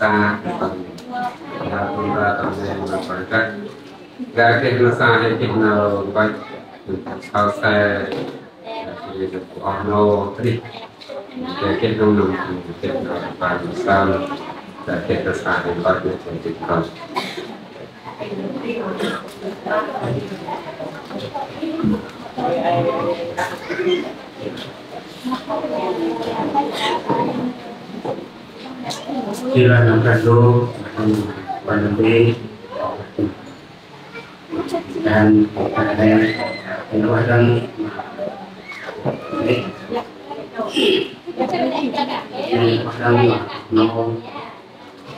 Sa, ya, tumra, tumra, tumra, tumra. Gak kih na sa, kih na bai. Sa sa, kih na sa, kih na bai. Gak kih na sa, kih na bai. Sila nang kadu, nang panampi, dan ada yang orang, orang no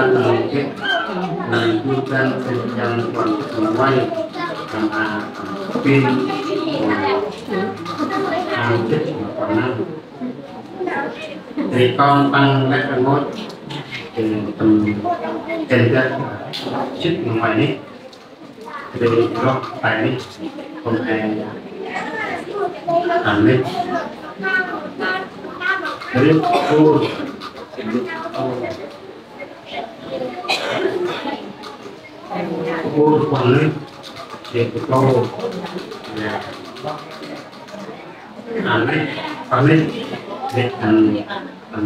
Jan nang gĭt, nang gĭt jan, jan kuan kuan nguay, nang a, pin, a, gĭt, nang. Ri kong păng lĕ rngôch, ri tâm, ken gĭt, sĭt nguay nê. Ri roh tay nê, kông he, tâm nê. Ri kur. Kur păng nê, ri kur. Ya. Tâm nê, tâm nê, ri tâm, tâm.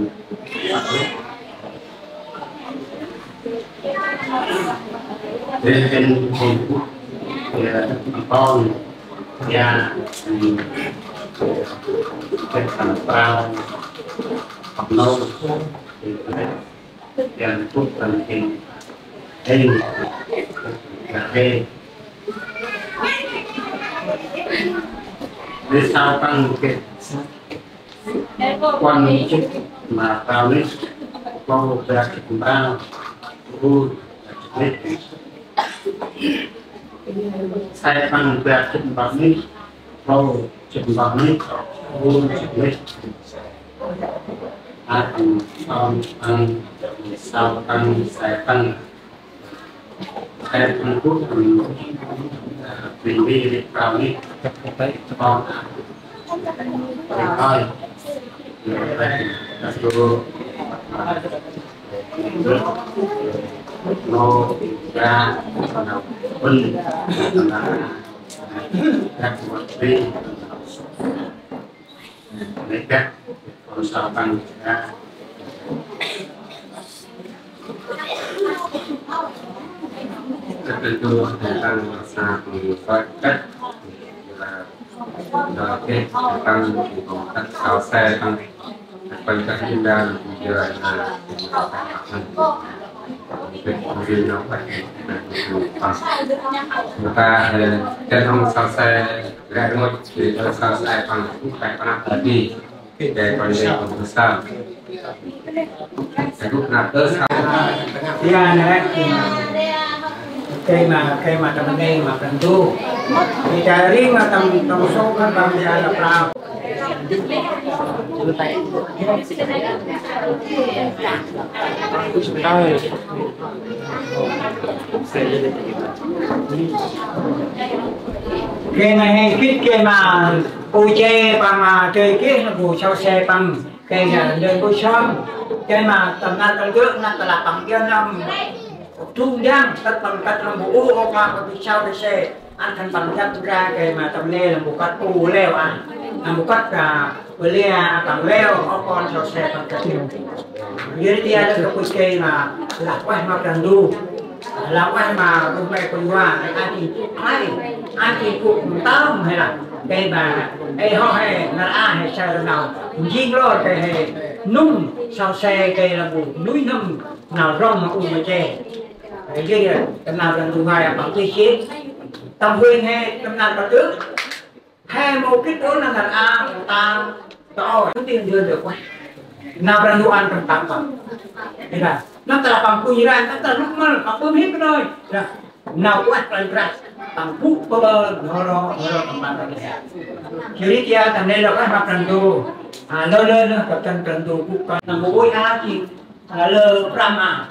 Ri tâm, tâm, ya, tâm pôn, ya, tâm, tâm prao, tâm nô, ya, tâm pôn, tâm pôn, ya, tâm pôn. Ri sau păng gĭt. Kuăn jê̆t ma prao nê, klô bar jê̆t ma prao, ur jê̆t nê. Sai păng bar jê̆t ma prao nê, klô jê̆t ma prao nê, ur jê̆t nê. A, păng, păng, păng, sau păng, sai păng. Em Trung Quốc mình, mình đi, đi vào đi. Còn, đi thôi. Rồi, rồi, rồi, nô, ra, mình, các đi. Nê kah, kon sau păng, ya. Kah tu, păng sa păng soi kah. Rồi, kah, păng kon kah sau se păng. Păng kah in đan, ya, na. Kah, păng sa păng. Mô ta, ơ, chân hông sau se. Lĕ rngôch, ơ, sau se păng, păng păng tât đi. Kê, păng lĕ păng păng sa. Aduh, năp tơ sa. Ya, nê. Kê ma, kê ma tâm nê ma tâm du. Kê ta ri ma tâm, tâm sô khân păng ya la prao. Kê ma he gĭt kê ma bu che păng ma che gĭt bu sau se păng. Kê ma ndơ bu sâm. Kê ma tâm năr kăl gơ̆ năr tơ la păng iăn năm. Trung gian tât păng tât năm bu u o ka bu sau se. Ăn khân păng jăp ra kê ma tâm nê lăm bu kăt u leo a. Lăm bu kăt ka bơ lia a păng leo o kon sau se păng kăt. Yơh ri tia lơ kơ pui kê ma lah ueh ma Brah Ndu. Lah ueh ma bu me pui wa, a ki ai, a ki ku tâm he lah. Kê ma, ê ho he, nar a he sa rơ nau. Njing lor kê he, nŭng sau se kê lăm bu, nuih nŭng, nau rŏng ma u ma che. Ơ, yơh, tâm năr Brah Ndu ngơi a păng tih sĭt. Tâm huêng he, tâm năr Brah Ndu. He mâu gĭt ôh nau nar a, mâu ta, ta ôh, tih ndơ ndơ ueh. Nau Brah Ndu ăn tâm tâm păng. Ê đa, nau ta la păng pui rai, nau ta la lŭk măl, păng pơm hip nôi. Ê đa, nau ueh Brah Ndu, păng bu bơ bơ, nô rô, nô rô, tâm păng. Jêh ri tia, tâm nê lơ ueh ma Brah Ndu. A, lơ lơ lơ, tâm Brah Ndu bu kăn, nau bu ueh a ki. Ơ, lơ prăm a.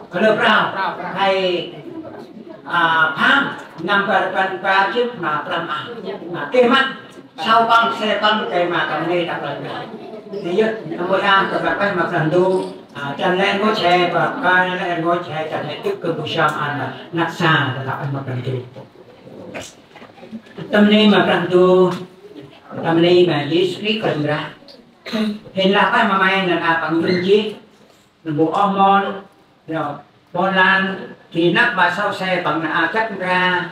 Ơ, lơ prao. Hay, a, pham, năm bar rbăn bar jê̆t ma prăm a. A, kê măt, sau păng, se păng, kê ma tâm nê ta prăm a. Nê yơh, tâm môi a, ta prăm a ma Brah Ndu. A, tâm nê ngôch he, prăm a, nê ngôch he, tâm nê tŭk kơ bu sâm ăn, năk sa, ta prăm a ma Brah Ndu. Tâm nê ma Brah Ndu, tâm nê ma Yêsu Krist Kôranh Brah. Hên lah ueh ma May nau a păng yŭn jêh. Nâm bu oh mon, Yor, ƀon lan, ti năp ma sau se păng na a kăt mra.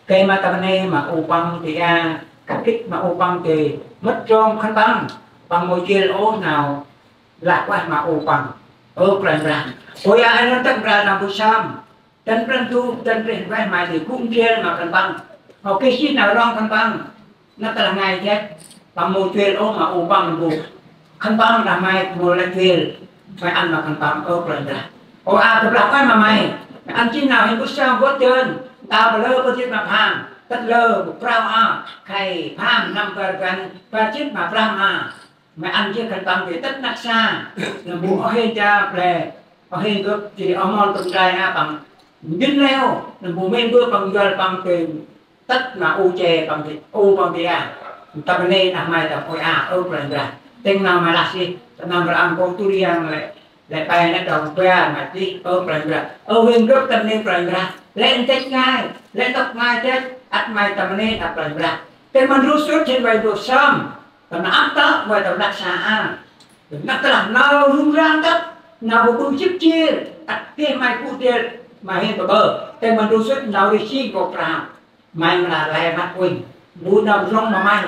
Kơi ma tâm nê ma u păng ti a, kăt kĭt ma u păng ti mât trong khân păng. Păng mâu jêl ôh nau lah ueh ma u păng. Ơ Kôranh Brah. Ôi a, ơ nơm kăt mra nau bu sam. Dăn Brah Ndu, dăn rêh ueh ma ti gŭ jêl ma khân păng. Hŏ kê si nau rŏng khân păng. Năp tơlah ngai jêh, păng mâu jêl ôh ma u păng bu. Khân păng đah may mâu lĕ jêl. May ăn ma khân păng ơ Kôranh Brah. Ơ a, tơblah ueh ma may. May ăn jêh nau hên bơh sang bơh dơn. Ta bơ lơ bơh jêt ma pham. Tât lơ bu prao a. Khay pham năm bar găn. Bar jêt ma prăm a. May ăn jêh khân păng ti tât năk sa. Nâm bu oh hên ja ple. Oh hên gâp jêh ri oh mon tâm trai a păng. Njŭn leo. Nâm bu mê bơh păng njuăl păng ti tât ma u che păng ti, u păng ti a. Tâm nê đah may tâm ôi a, ơ Kôranh Brah. Tĭng nau ma lah sih, tâm nau ma lah ăn kông tu riang lĕ, lĕ pe nĕ trong ba ma tih, ơ Kôranh Brah. Ơ hên gâp tâm nê Kôranh Brah. Lĕ ntĕch ngai, lĕ ntŭk ngai tĕch, ăt may tâm nê đah Kôranh Brah. Tĭng ma ndru sŭt hên vay bu sơm, tâm nau ăp tât vay tâm năk sa a. Năp tơlah nau rŭng răng tât, nau bu bu jêh jêr, ăt geh may gŭ jêl, ma hên bơ bơ. Tĭng ma ndru sŭt nau rêh jêng kŏ prao. May mra lĕ măt uănh. Bu nau rŏng ma may.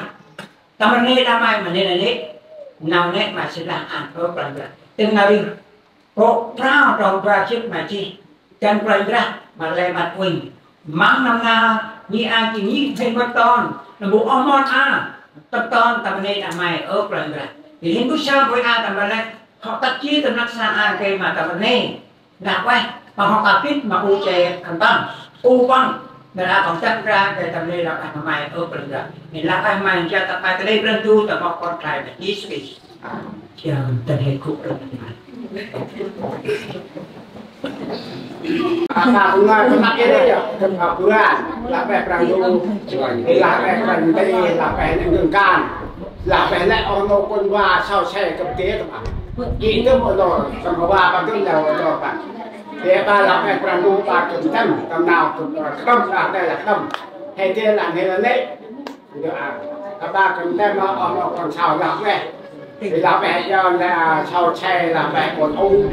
Tâm nê đah may ma nê nê nê. Nau nê may sĭt lah ăn ơ Kôranh Brah. Tĭng nau rêh kŏ prao trong ba jêt ma jêh. Dăn Kôranh Brah ma lĕ măt uănh. Măng nâm na, nhi a jêng nhi phên mât ton. Nâm bu oh mon a. Tâm ton tâm nê đah may ơ Kôranh Brah. Ti hên bu sa bôi a tâm lĕ. Hŏ tât jêh tâm năk sa a kơi ma tâm nê. Năp ueh, păng hŏ kăt kĭt ma u che khân păng. U păng, nơh a păng tât mra, kơi tâm nê lah ueh ma may, ơ Brah. Nê lah ueh ma may, ncha tât ma tơlơi Brah Ndu, tâm mâp kon trai ma Yêsu Krist. Ơ, tâm he gŭ rŏng ma may. Apa bunga tempat ini ya? Tempat bulan. Lah ueh Brah Ndu. Lah ueh Brah Ndu, lah ueh nê ngăn kan. Lah ueh lĕ oh nô kon wa sau se kơp tê tâm a. Gĭ tơm oh nô, tâm wa păng tơm leo oh nô păng. Tê ba lah ueh Brah Ndu ba tơm tơm, tâm nau tơm, tơm lah tê lah tơm. He tê lah he lah nê. Ndơ a, kơp ba tơm tơm oh nô kon sau lah ueh. Tê lah ueh yơn lah sau se lah ueh kon u.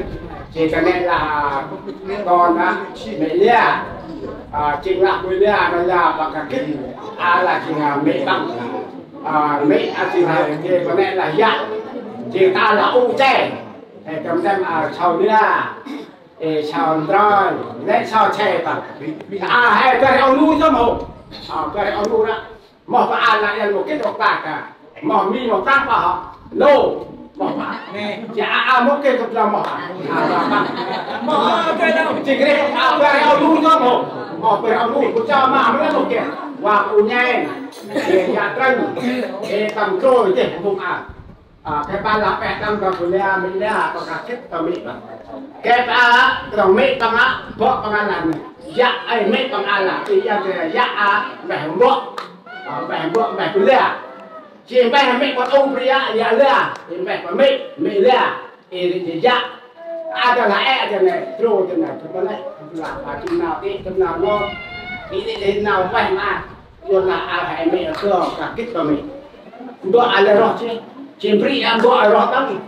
Tê ta nê lah kon a, mê lia. A, jêng lah mê lia, mê lia păng kăt kĭt. A lah jêng a mê păng. A, mê a jêng lah, jêng păng nê lah yă. Jêng ta lah u che. Ê, tâm tơm a sau lia. Ê, sau ndroi. Lĕ sau che păng. A, he, bar oh nu tơm hô. A, bar oh nu ră. Moh pa a lah yăn mâu geh đŏk ta ka. Moh mi moh prăng pa hŏ. Nô. Moh pa. Nê. Jêh a a mâu geh kơp la moh a. A, pa, pa. Moh a, pa, pa. Jêh geh a bar oh nu tơm hô. Moh bar oh nu. Bu cha ma mâu lĕ mâu geh. Wa u nhen. Ê, ya trăng. Ê, tâm trôi jêh mông a. A, kơp ba lah ueh tâm ta bu lia, mê lia, ta kăt kĭt ta mê păng. Kơp a, ta mê păng a, bŏ păng a lah nê. Yă, ê, mê păng a lah, ti yă, ti yă a, meh bŏ. A, meh bŏ, meh bu lia. Jêh meh mê păng u bri a, yă lia. Jêh meh păng mê, mê lia. Ê, ri jêh yă. A, ta lah ê, ta nê, trô, ta nê, trô nê. Lah, ba, ti nau, ti, ti nau, nô. Ti, ti, ti nau, meh ma. Yua lah a hê mê a kơ kah gĭt ba mê. Ndô a lĕ roh jêh. Jêh bri a ndô a roh tăng.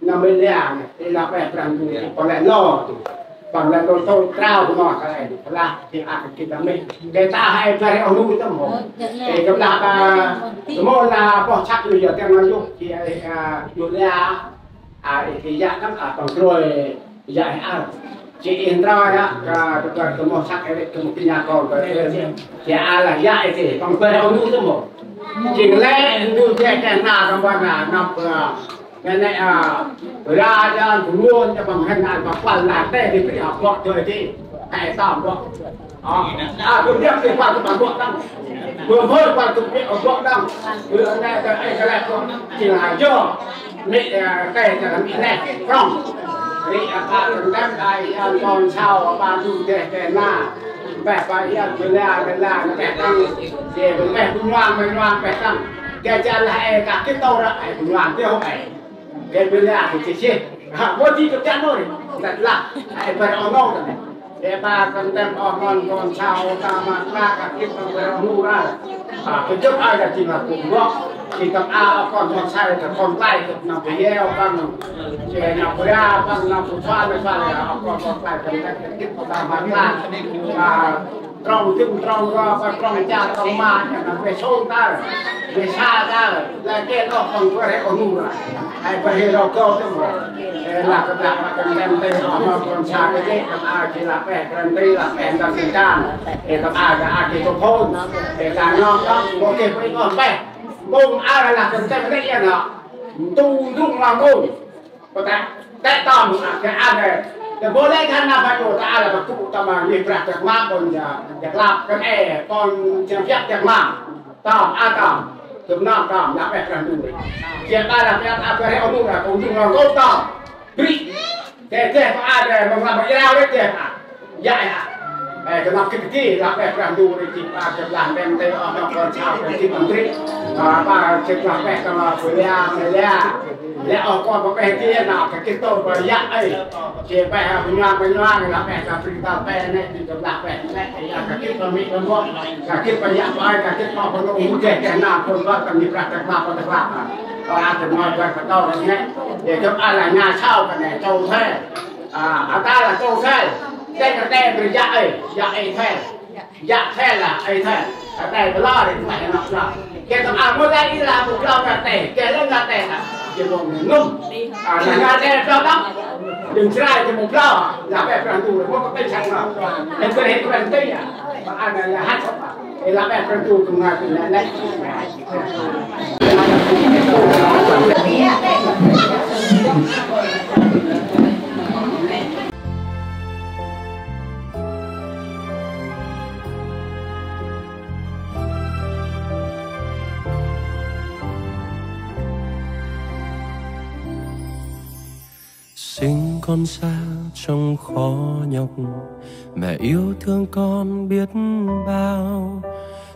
Nâm mê lĕ a nê. Tê lah ueh Brah Ndu. Păng lĕ lô. Păng lĕ lô tô trao kơ ma kơ ê. Lah tê a kah gĭt ba mê. Kê ta hê ba rê oh nu tơm hô. Tê kơp lah ba. Tơm hô lah boh săk lu yua tê ma yua. Tê a yua lĕ a. A, ê, kơ yă nâm, a, păng trôi yă hê a. Jêh ê ndroi a, kơ, kơ, kơ, kơ moh săk ê, kơ moh kơ nha kon, kơ, kơ, kơ, a lah yă ê, păng bar oh nu tơm hô. Jêng lĕ ndu jêh kơ na, kơ ƀon na, nâm, kơ, nê, nê, a, ra, ra, bu muôn, kơ păng hên, a, păng kuăl lah tê, di bri, a, bŏ, dơi, di. Hê, tơm bŏ. Ơ, a, gâp yơk tê păng, păng bŏ tăng. Gâp hơi păng tŭk pê, ơ, bŏ tăng. Gâp nê tê, ê, kơ lĕ bŏ. Jêng lah yơh. Mê, ơ, tê, tê, mê nê. Prŏng. Ri, ơ, păng tŭk tăng, ơ, yơn kon sau, păng tŭk tê, tê, na. Bĕ, păng yơn, bê la, bê la, bê tăng. Jêh, bê bu nhuang, bê nhuang, bê tăng. Gâp jêh lah, ê, kah gĭt tô ră, ê, bu nhuang, tê hô, ê. Gâp bê la, gâp jêh jêh. Ha, bơ di gâp jêh nô ri. Tât lah, ê, bar oh nô tăng. Ê, ba kăn tem oh mon kon sau ta ma kla ka kĭt tâm bơh nu ra. A, kơ jŭp ai da jing lah kŭm gŏ. Jing tâm a oh kon kon sai kơ kon lai kơ nau bơh yeo păng. Jing nau bơh ra păng nau bơh sua bơh sua oh kon kon sai kơ tem kơ kĭt ta ma kla. A, trong tim trong ro, ba trong cha trong ma, nau bơh sông ta, bơh sa ta, la kê oh kon bơh rê oh nu ra. Ai bơh rê ro kơ tem ro. Ê, lah kơ lah ma kăn tem tê oh ma kon sa kơ jê, kăn a jê lah peh kăn tê lah peh tâm sing kan. Ê, tâm a kơ a jê tô phôn. Ê, kăn nau tâm, mô kê pơh oh peh. Bông a lah kăn tem tê yên nau. Tu dung lah bông. Kơ tê, tê tâm a kơ a nê. Tê bô lê khan nau pha dô ta a lah pha tŭ tâm a ngih Brah Dak Mlam kon ja, ja klap kăn ê, kon ja biăp Dak Mlam. Tâm, a tâm. Tŭm nau tâm, lah peh Brah Ndu. Jêh ba lah peh a bơh rê oh nu ra, kon dung lah kon tâm. Bri. Jêh, jêh, pa a dê, mong lah mong irau rê, jêh, a. Yă, yă. Ê, kơnăp kĭt kĭt, lah peh Brah Ndu rê, jêh, pa, jêh, lah, tem tê, oh, nau kon sau, kĭt kĭt, tâm bri. A, pa, jêh, lah peh, kơnăp, bri, a, bri, a. Lĕ oh kon pă peh ti nau, kơ kĭt tôr pă yă, ê. Jêh peh, a, bơh nhuang, bơh nhuang, lah peh, lah bri, lah peh, nê, jêh lah peh, nê, yă, kơ kĭt pă mi, pă mô, kơ kĭt pă yă, pă ai, kơ kĭt pă pă nô, u jêh, jêh nau, kon pă, tâm ni prăk, tơk lăp, pă tơk lăp, a. Ơ, a, tơm nau, prăk, pă tôr, nê. Jêh jŭp a lah nau sau, kơ nê, châu thê. A, a ta lah châu thê. Tê, kơ tê, bri, yă, ê, yă, ê, thê. Yă thel lah, ê thel. Kơt nê bla ri, mă năp bla. Geh tâm a mâu tay i lah mâu bla kơt nê, geh lĕ kơt nê lah. Geh mâu nŭm. A, lah kơt nê bla bla. Đừng trai geh mâu bla. Lah bê Brah Ndu, mâu kơt nê săk năp. Em kơt nê kơt nê ya. Ba a nê lah hăt săk. Ê lah bê Brah Ndu, tŭng ngai kơt nê lĕ. Sinh con ra trong khó nhọc, mẹ yêu thương con biết bao.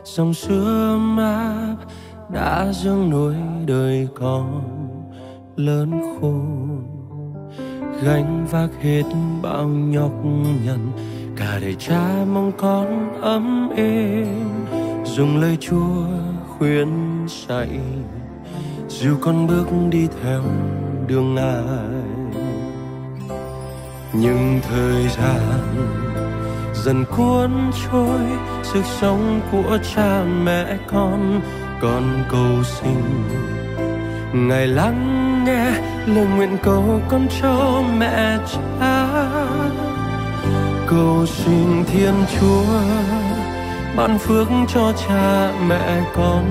Dòng sữa ấm áp đã dưỡng nuôi đời con lớn khôn, gánh vác hết bao nhọc nhằn, cả đời cha mong con ấm êm. Dùng lời Chúa khuyên dạy, dìu con bước đi theo đường Ngài. Nhưng thời gian dần cuốn trôi, sức sống của cha mẹ con, con cầu xin Ngài lắng nghe lời nguyện cầu con cho mẹ cha. Cầu xin Thiên Chúa ban phước cho cha mẹ con.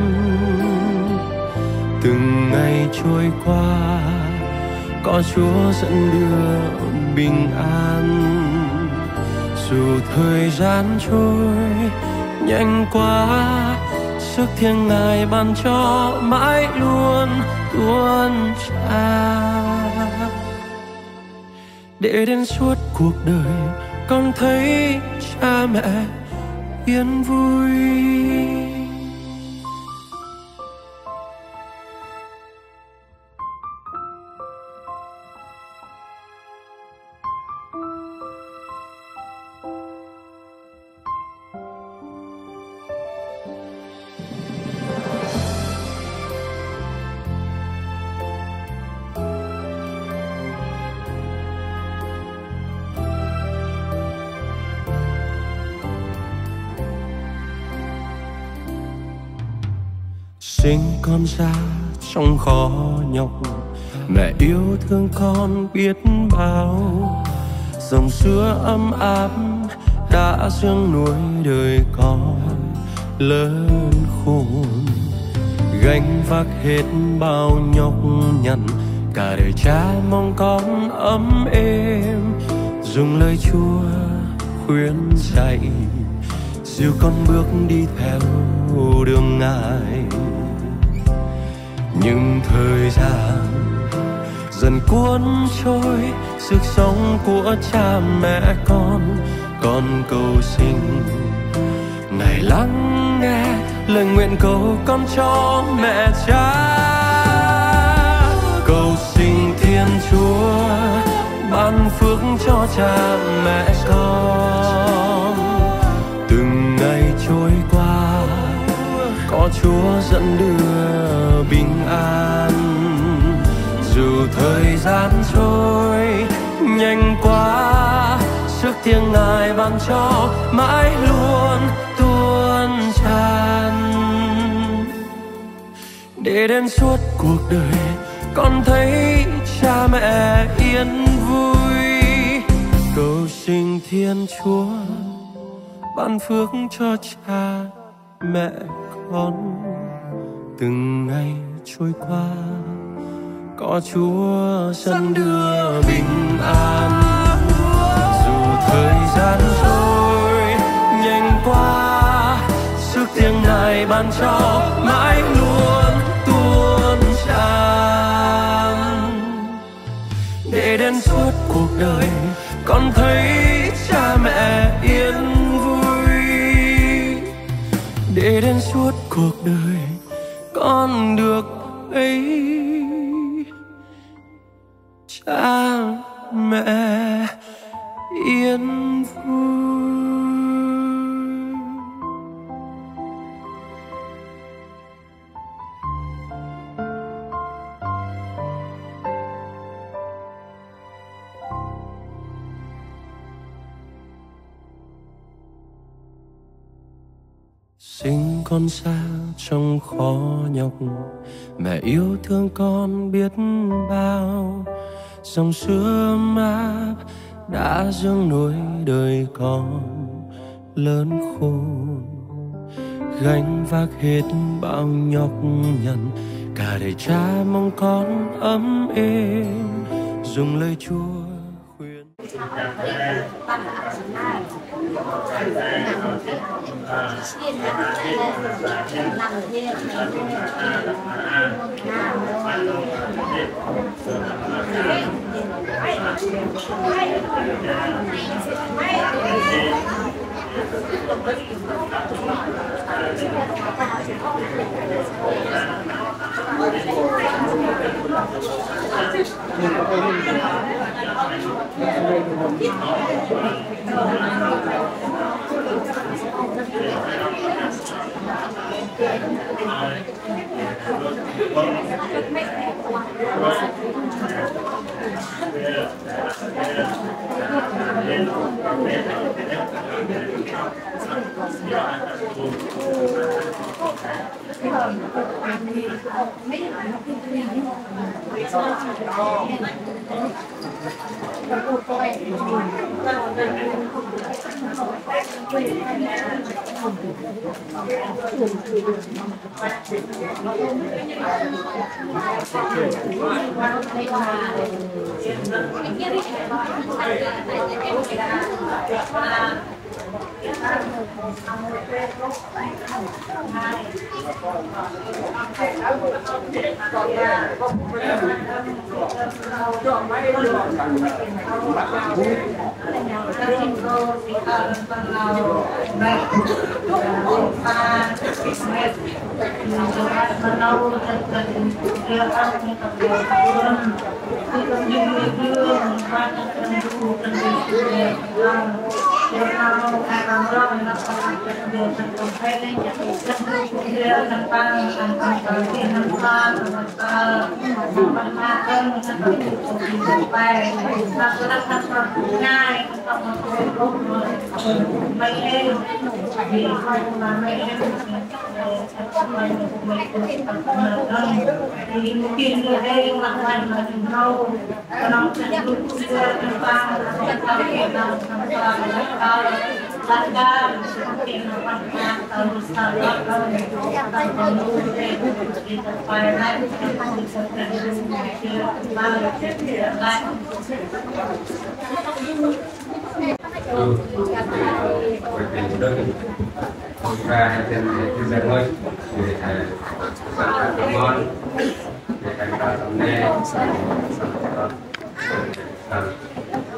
Từng ngày trôi qua, có Chúa dẫn đưa bình an. Dù thời gian trôi nhanh qua, sức thiêng Ngài ban cho mãi luôn tuôn tràn. Để đến suốt cuộc đời, con thấy cha mẹ yên vui. Sinh con ra trong khó nhọc, mẹ yêu thương con biết bao. Dòng sữa ấm áp đã dưỡng nuôi đời con lớn khôn, gánh vác hết bao nhọc nhằn. Cả đời cha mong con ấm êm, dùng lời Chúa khuyên dạy, dìu con bước đi theo đường Ngài. Nhưng thời gian dần cuốn trôi, sức sống của cha mẹ con, con cầu xin Ngài lắng nghe lời nguyện cầu con cho mẹ cha. Cầu xin Thiên Chúa ban Phước cho cha mẹ con. Từng ngày trôi qua, có Chúa dẫn đưa bình an. Dù thời gian trôi nhanh qua, sức thiêng Ngài ban cho mãi luôn tuôn tràn. Để đến suốt cuộc đời, con thấy cha mẹ yên vui. Cầu xin Thiên Chúa ban phước cho cha mẹ con. Từng ngày trôi qua, có Chúa sẵn đưa bình an. Dù thời gian trôi nhanh qua, sức thiêng Ngài ban cho mãi luôn tuôn tràn. Để đến suốt cuộc đời, con thấy cha mẹ yên vui. Để đến suốt cuộc đời, con được thấy cha mẹ yên vui. Sinh con ra trong khó nhọc, mẹ yêu thương con biết bao. Dòng sữa ấm áp đã dưỡng nuôi đời con lớn khôn. Gánh vác hết bao nhọc nhằn, cả đời cha mong con ấm êm. Dùng lời Chúa khuyên.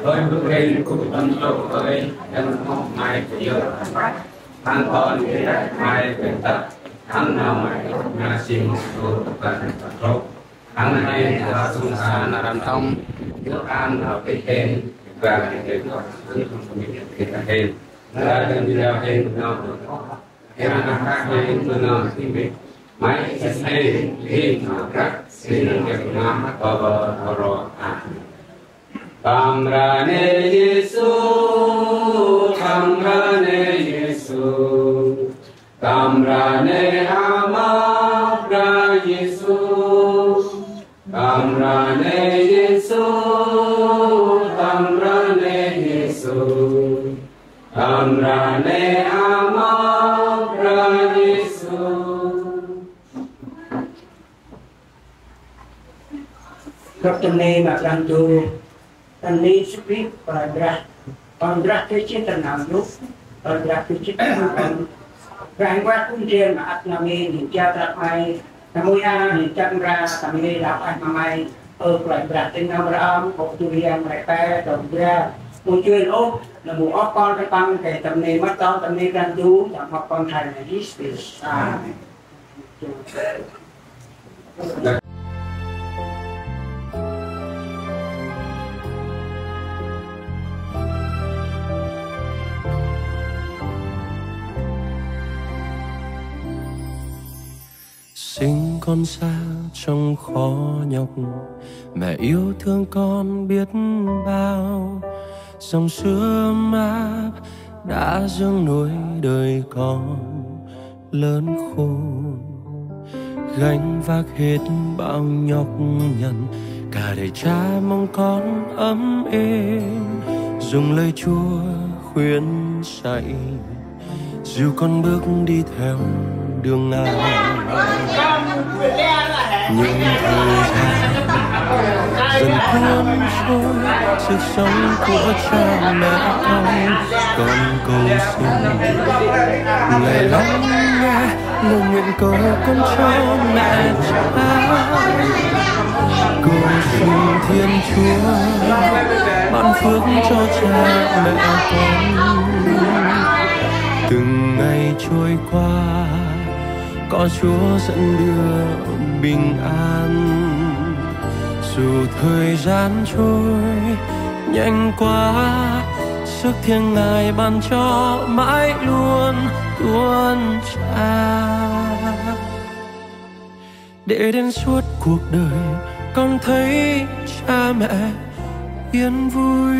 Ơi, bưng lên cũng tâm trục ơi, dân mong mai chiều. Thăng con thì mai bệnh tật, thăng nào mai nhà sinh tu tập tâm trục. Ăn hên ta sung sa na ram tông. Dôl ăn ta pit hên. Klang hên ta pit hên. Klang hên ta pit hên. Klang hên ta pit hên. May sa hên hên ta krak. Hên ta krak. Amen. Tâm Brah Yêsu, tâm Brah Yêsu, tâm Brah Ama Brah Yêsu, tâm Brah Yêsu, tâm Brah Yêsu, tâm Brah Ama Brah Yêsu. Gâp tâm ni ma Brah Ndu, tâm ni Yêsu Krist, Kôranh Brah, Kôranh Brah Krist tâm nau yôk, Kôranh Brah Krist tâm nau yôk. Brah Huêng Ueh, Kôranh Brah ma ăt nau ngên, hên jao drăp May, nau mui a, hên jăk mra, tâm ni đăo ueh ma May, ơ Kôranh Brah, tĭng nau mra ăm, hŏ du riăng May pe, dŏng bra, mâu dơi ôh, nau mâu ôh kon kơ păng, kơt tâm ni mât tâo, tâm ni Brah Ndu, tâm mât kon thai na Yêsu Krist. Amen. Sinh con ra trong khó nhọc, mẹ yêu thương con biết bao. Dòng sữa ấm áp đã dưỡng nuôi đời con lớn khôn. Gánh vác hết bao nhọc nhằn, cả đời cha mong con ấm êm. Dùng lời Chúa khuyên dạy, dìu con bước đi theo đường Ngài. Nhưng thời gian dần cuốn trôi, sức sống của cha mẹ con, con cầu xin Ngài lắng nghe lời nguyện cầu con cho mẹ cha. Cầu xin Thiên Chúa ban phước cho cha mẹ con. Từng ngày trôi qua, có Chúa dẫn đưa bình an. Dù thời gian trôi nhanh qua, sức thiêng Ngài ban cho mãi luôn tuôn tràn. Để đến suốt cuộc đời, con thấy cha mẹ yên vui.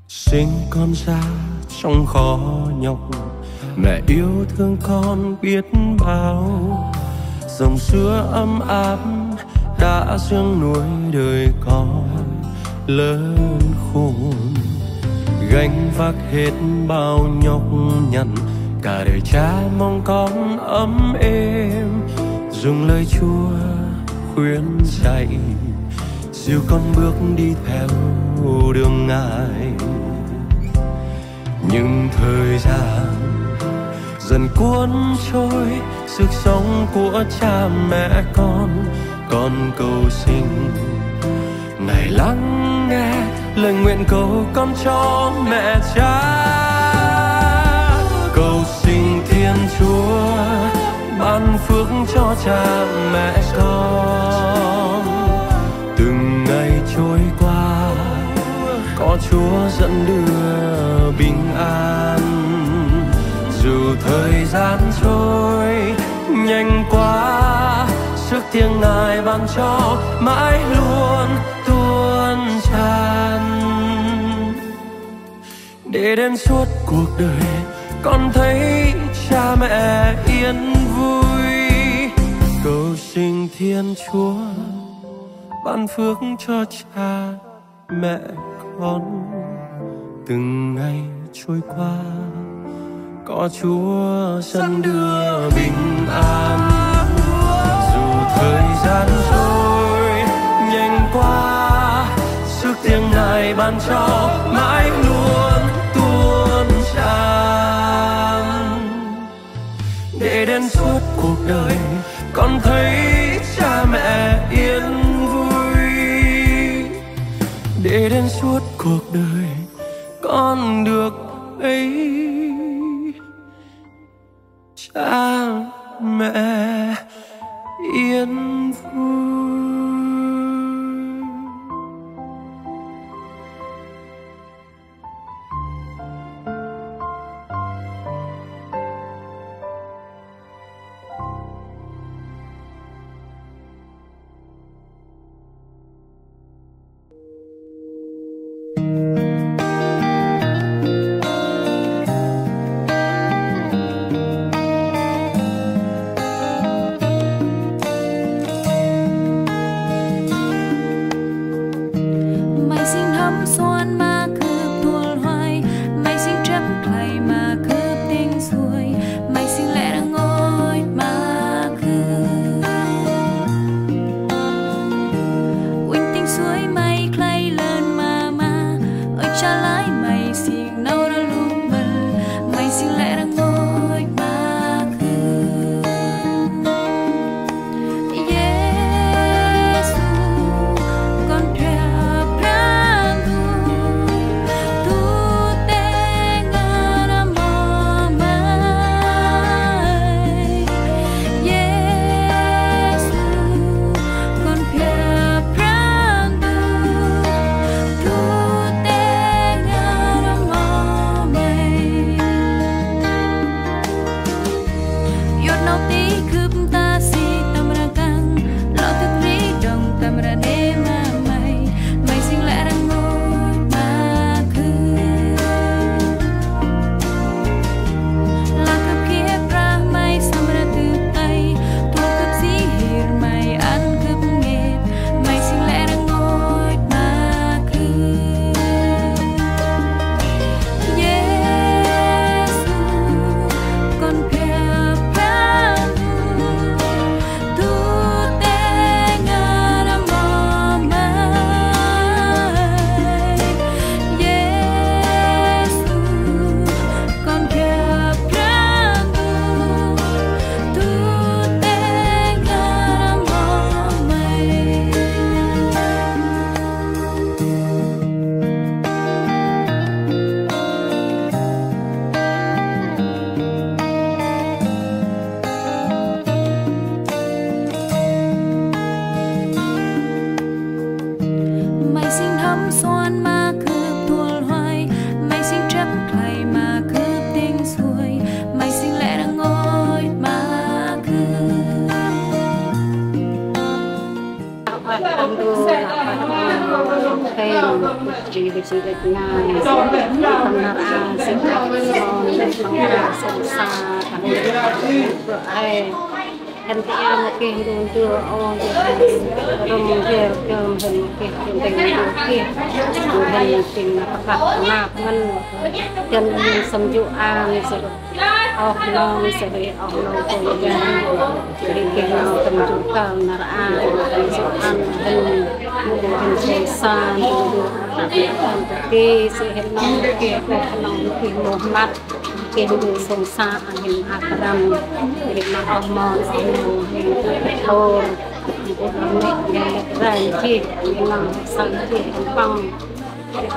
Sinh con ra trong khó nhọc, mẹ yêu thương con biết bao. Dòng sữa ấm áp đã dưỡng nuôi đời con lớn khôn. Gánh vác hết bao nhọc nhằn, cả đời cha mong con ấm êm. Dùng lời Chúa khuyên dạy, dìu con bước đi theo đường Ngài. Nhưng thời gian dần cuốn trôi, sức sống của cha mẹ con, con cầu xin Ngài lắng nghe lời nguyện cầu con cho mẹ cha. Cầu xin Thiên Chúa ban phước cho cha mẹ con. Từng ngày trôi qua, có Chúa dẫn đưa bình an. Dù thời gian trôi nhanh qua, sức thiêng Ngài ban cho mãi luôn tuôn tràn. Để đến suốt cuộc đời, con thấy cha mẹ yên vui. Cầu xin Thiên Chúa ban phước cho cha mẹ con. Từng ngày trôi qua, có Chúa sẵn đưa bình an. Dù Thời gian trôi nhanh qua, sức riêng Ngài ban cho mãi luôn tuôn tràn. Để đến suốt cuộc đời, con thấy cha mẹ yên vui. Để đến suốt cuộc đời, con được thấy cha mẹ yên vui. May sing n'hâm suan ma gâp tuăl huay, may sing trăp khlay ma gâp tĭng suay, may sing lĕ rngôch ma gâp. Uănh tĭng suay may khlay lơn ma ma, ơi cha lơi may sing nau rluk mân, may sing lĕ rngôch ma gâp. Yêsu, Kon Biăp Brah Ndu, du tê ngăn ma may. Yêsu, Kon Biăp Brah Ndu, du tê ngăn ma may. Yor nau ti gâp ta si tâm răng kăng, lŏ tŭk ri dŏng tâm răng nê ma may, may sing lĕ rngôch ma gâp. Lah gâp geh Brah may săm răng tŭp tay, tuăl gâp si hir may ăn gâp ngêt, may sing lĕ rngôch ma gâp. Yêsu, Kon Biăp Brah Ndu, du tê ngăn ma may. Yêsu, Kon Biăp Brah Ndu, du tê ngăn ma may. May sing n'hâm suan ma gâp tuăl huay, may sing trăp khlay ma gâp tĭng suay, may sing lĕ rngôch ma gâp. Ơ, Păng du, Păng du, Păng du, Păng nar a, sĭt, Păng nar a, sĭt, Păng nar a, sĭt, sa, Păng du, Păng du, ai. Hên ti a mâu geh ndu ndu, ô, rŭm geh, gơm hên mâu geh, ndu ndu geh, ndu hên tĭng na pơkăp năp ngăn, dăn hên sâm ju an, sĭt. Oh nong sê ri, oh nong kông jan, ri geh nong tâm ju kơl nar a, tâm ju ăn hên, hên sê sa, tâm ju ăn, tâm ju ti, sê hên nong geh, oh nong geh moh măt, geh ndu sông sa, ăn hên ăt răm, ri ma oh mon, oh nong hên thôr, oh nong hên ranh jih, hên nong săn jih, hên păng.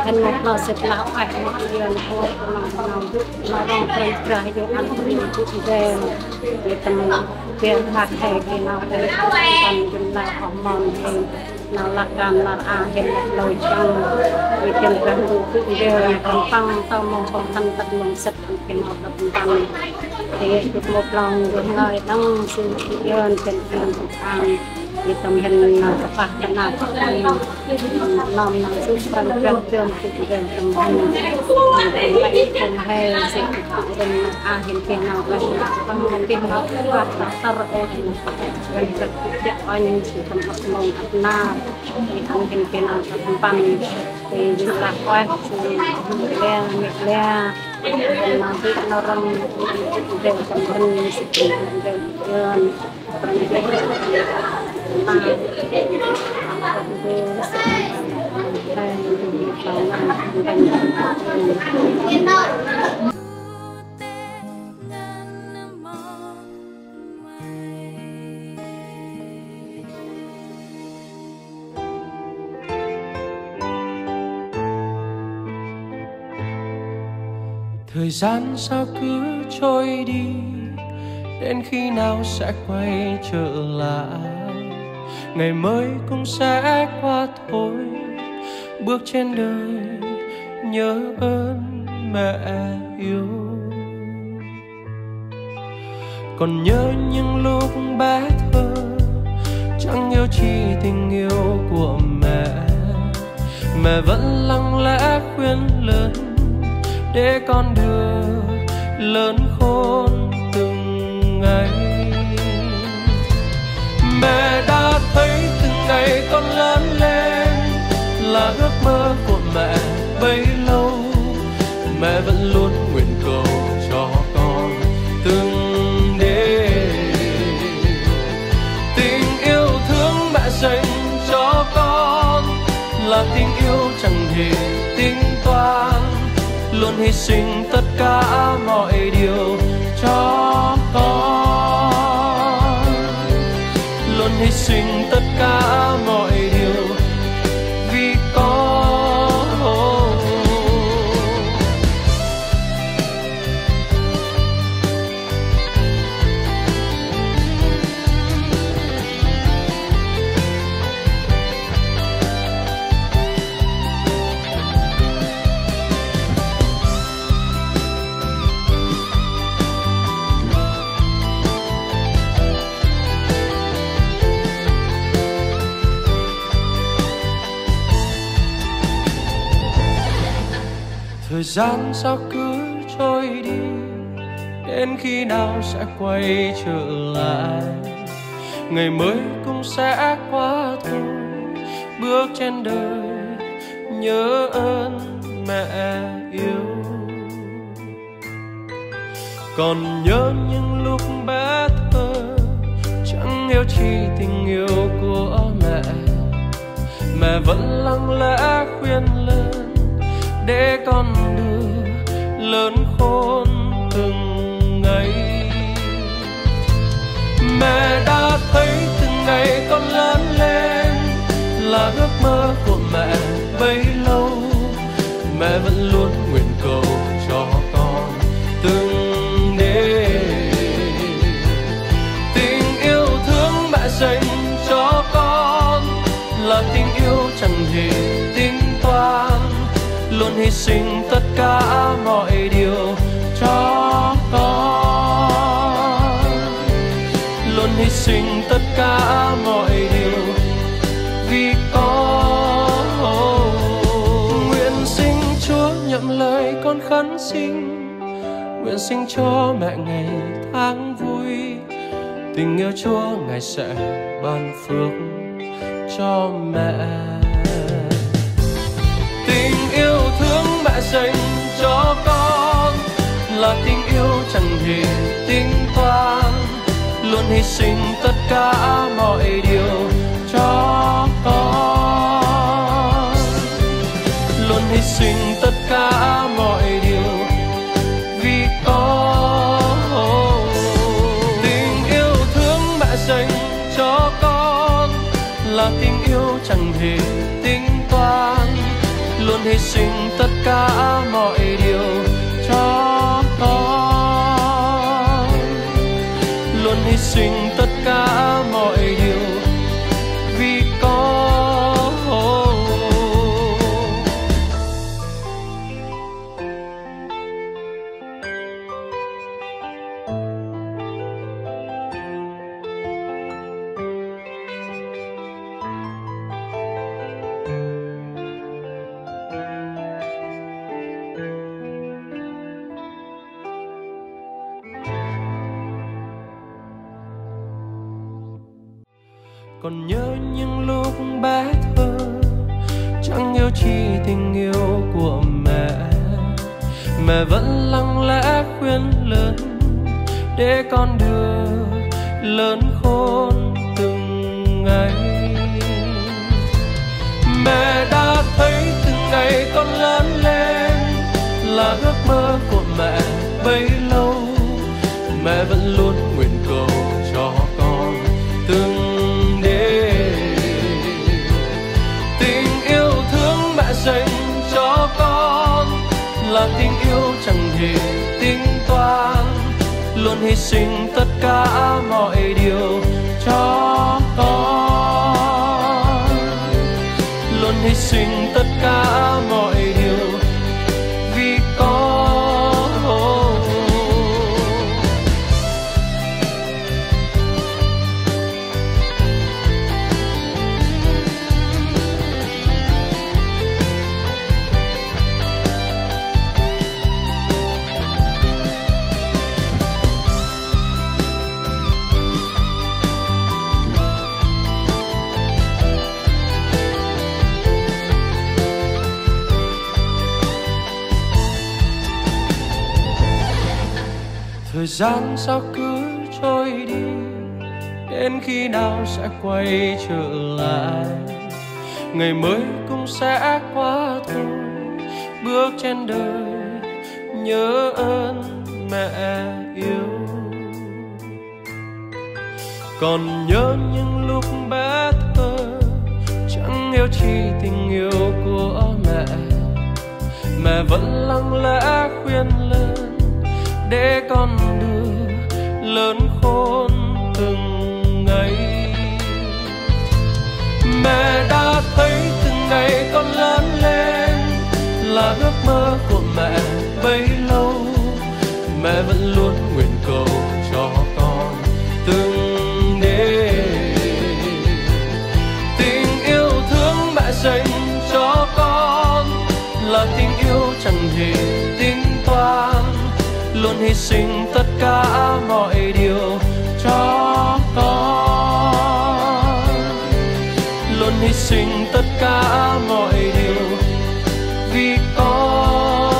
Hên mâu plơ̆ sĭt lah ueh mâu yơn ôh, nau, nau, nau rŏng kơnh brah yơn ăn kơnh bŭk ndrel. Yơn tâm biăp lah he geh nau kơnh tâm jŭm lah oh mon hên. Nau lah kan nar a hên mâu plơ̆ jăng. Yơn kơnh brah bŭk ndrel, kơnh păng tâo mâu păng hăn tât mâu sĭt geh nau tât mpăn. Yơn gâp mâu plơ̆ ngơi đăng sĭt yơn kơnh yơn an. Ri tâm hên nau kơpah kơnap, nau nau sŭ prăng prăng tơm sŭ prăng tâm hên. Nau kơpah kơnap hên sŭ prăng a hên geh nau kơpah kơnap, păng hên geh nau kơpah kơnap tât ôh. Prăng prăng jă ônh sŭ tâm ăp mông ăp nar. Ri ăn hên geh nau kơpah kơnap. Ri lah ueh sŭ lĕ lĕ. Nau sŭ nau răm sŭ prăng tâm hên sŭ prăng tâm hên. Thời gian sao cứ trôi đi, đến khi nào sẽ quay trở lại? Ngày mới cũng sẽ qua thôi, bước trên đời nhớ ơn mẹ yêu. Còn nhớ những lúc bé thơ, chẳng hiểu chi tình yêu của mẹ. Mẹ vẫn lặng lẽ khuyên lớn, để con được lớn khôn từng ngày. Mẹ đã thấy từng ngày con lớn lên, là ước mơ của mẹ bấy lâu. Mẹ vẫn luôn nguyện cầu cho con từng đêm. Tình yêu thương mẹ dành cho con là tình yêu chẳng hề tính toán, luôn hy sinh tất cả mọi điều cho con, luôn hy sinh tất cả mọi điều vì con. Thời gian sao cứ trôi đi, đến khi nào sẽ quay trở lại? Ngày mới cũng sẽ qua thôi, bước trên đời nhớ ơn mẹ yêu. Còn nhớ những lúc bé thơ, chẳng hiểu chi tình yêu của mẹ. Mẹ vẫn lặng lẽ khuyên lớn, để con được lớn khôn từng ngày. Mẹ đã thấy từng ngày con lớn lên, là ước mơ của mẹ bấy lâu. Mẹ vẫn luôn nguyện cầu cho con từng đêm. Tình yêu thương mẹ dành cho con là tình yêu chẳng hề tính toán, luôn hy sinh tất cả mọi điều cho con, luôn hy sinh tất cả mọi điều vì con. Nguyện xin Chúa nhậm lời con khấn xin, nguyện xin cho mẹ ngày tháng vui. Tình yêu Chúa Ngài sẽ ban phước cho mẹ. Tình yêu thương mẹ dành cho con là tình yêu chẳng hề tính toán, luôn hy sinh tất cả mọi điều cho con, luôn hy sinh tất cả mọi điều vì con. Tình yêu thương mẹ dành cho con là tình yêu chẳng hề tính toán, luôn hy sinh tất cả mọi điều cho con, luôn hy sinh tất cả mọi điều vì con. Còn nhớ những lúc bé thơ, chẳng hiểu chi tình yêu của mẹ. Mẹ vẫn lặng lẽ khuyên lớn, để con được lớn khôn từng ngày. Mẹ đã thấy từng ngày con lớn lên là ước mơ của mẹ bấy lâu. Mẹ vẫn luôn nguyện cầu cho con từng đêm. Tình yêu thương mẹ dành cho con là tình yêu chẳng hề tính toán, luôn hy sinh tất cả mọi điều cho con, luôn hy sinh tất cả mọi điều vì con. Thời gian sao cứ trôi đi, đến khi nào sẽ quay trở lại? Ngày mới cũng sẽ qua thôi, bước trên đời nhớ ơn mẹ yêu. Còn nhớ những lúc bé thơ, chẳng hiểu chi tình yêu của mẹ. Mẹ vẫn lặng lẽ khuyên lớn để con được lớn khôn từng ngày. Mẹ đã thấy từng ngày con lớn lên là ước mơ của mẹ bấy lâu. Mẹ vẫn luôn nguyện cầu cho con từng đêm. Tình yêu thương mẹ dành cho con là tình yêu chẳng hề tính toán, luôn hy sinh tất cả mọi điều cho con, luôn hy sinh tất cả mọi điều vì con.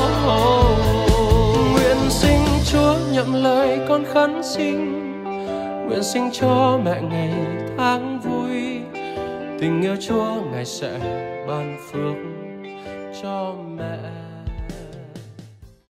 Nguyện xin Chúa nhậm lời con khấn xin, nguyện xin cho mẹ ngày tháng vui. Tình yêu Chúa Ngài sẽ ban phước cho mẹ.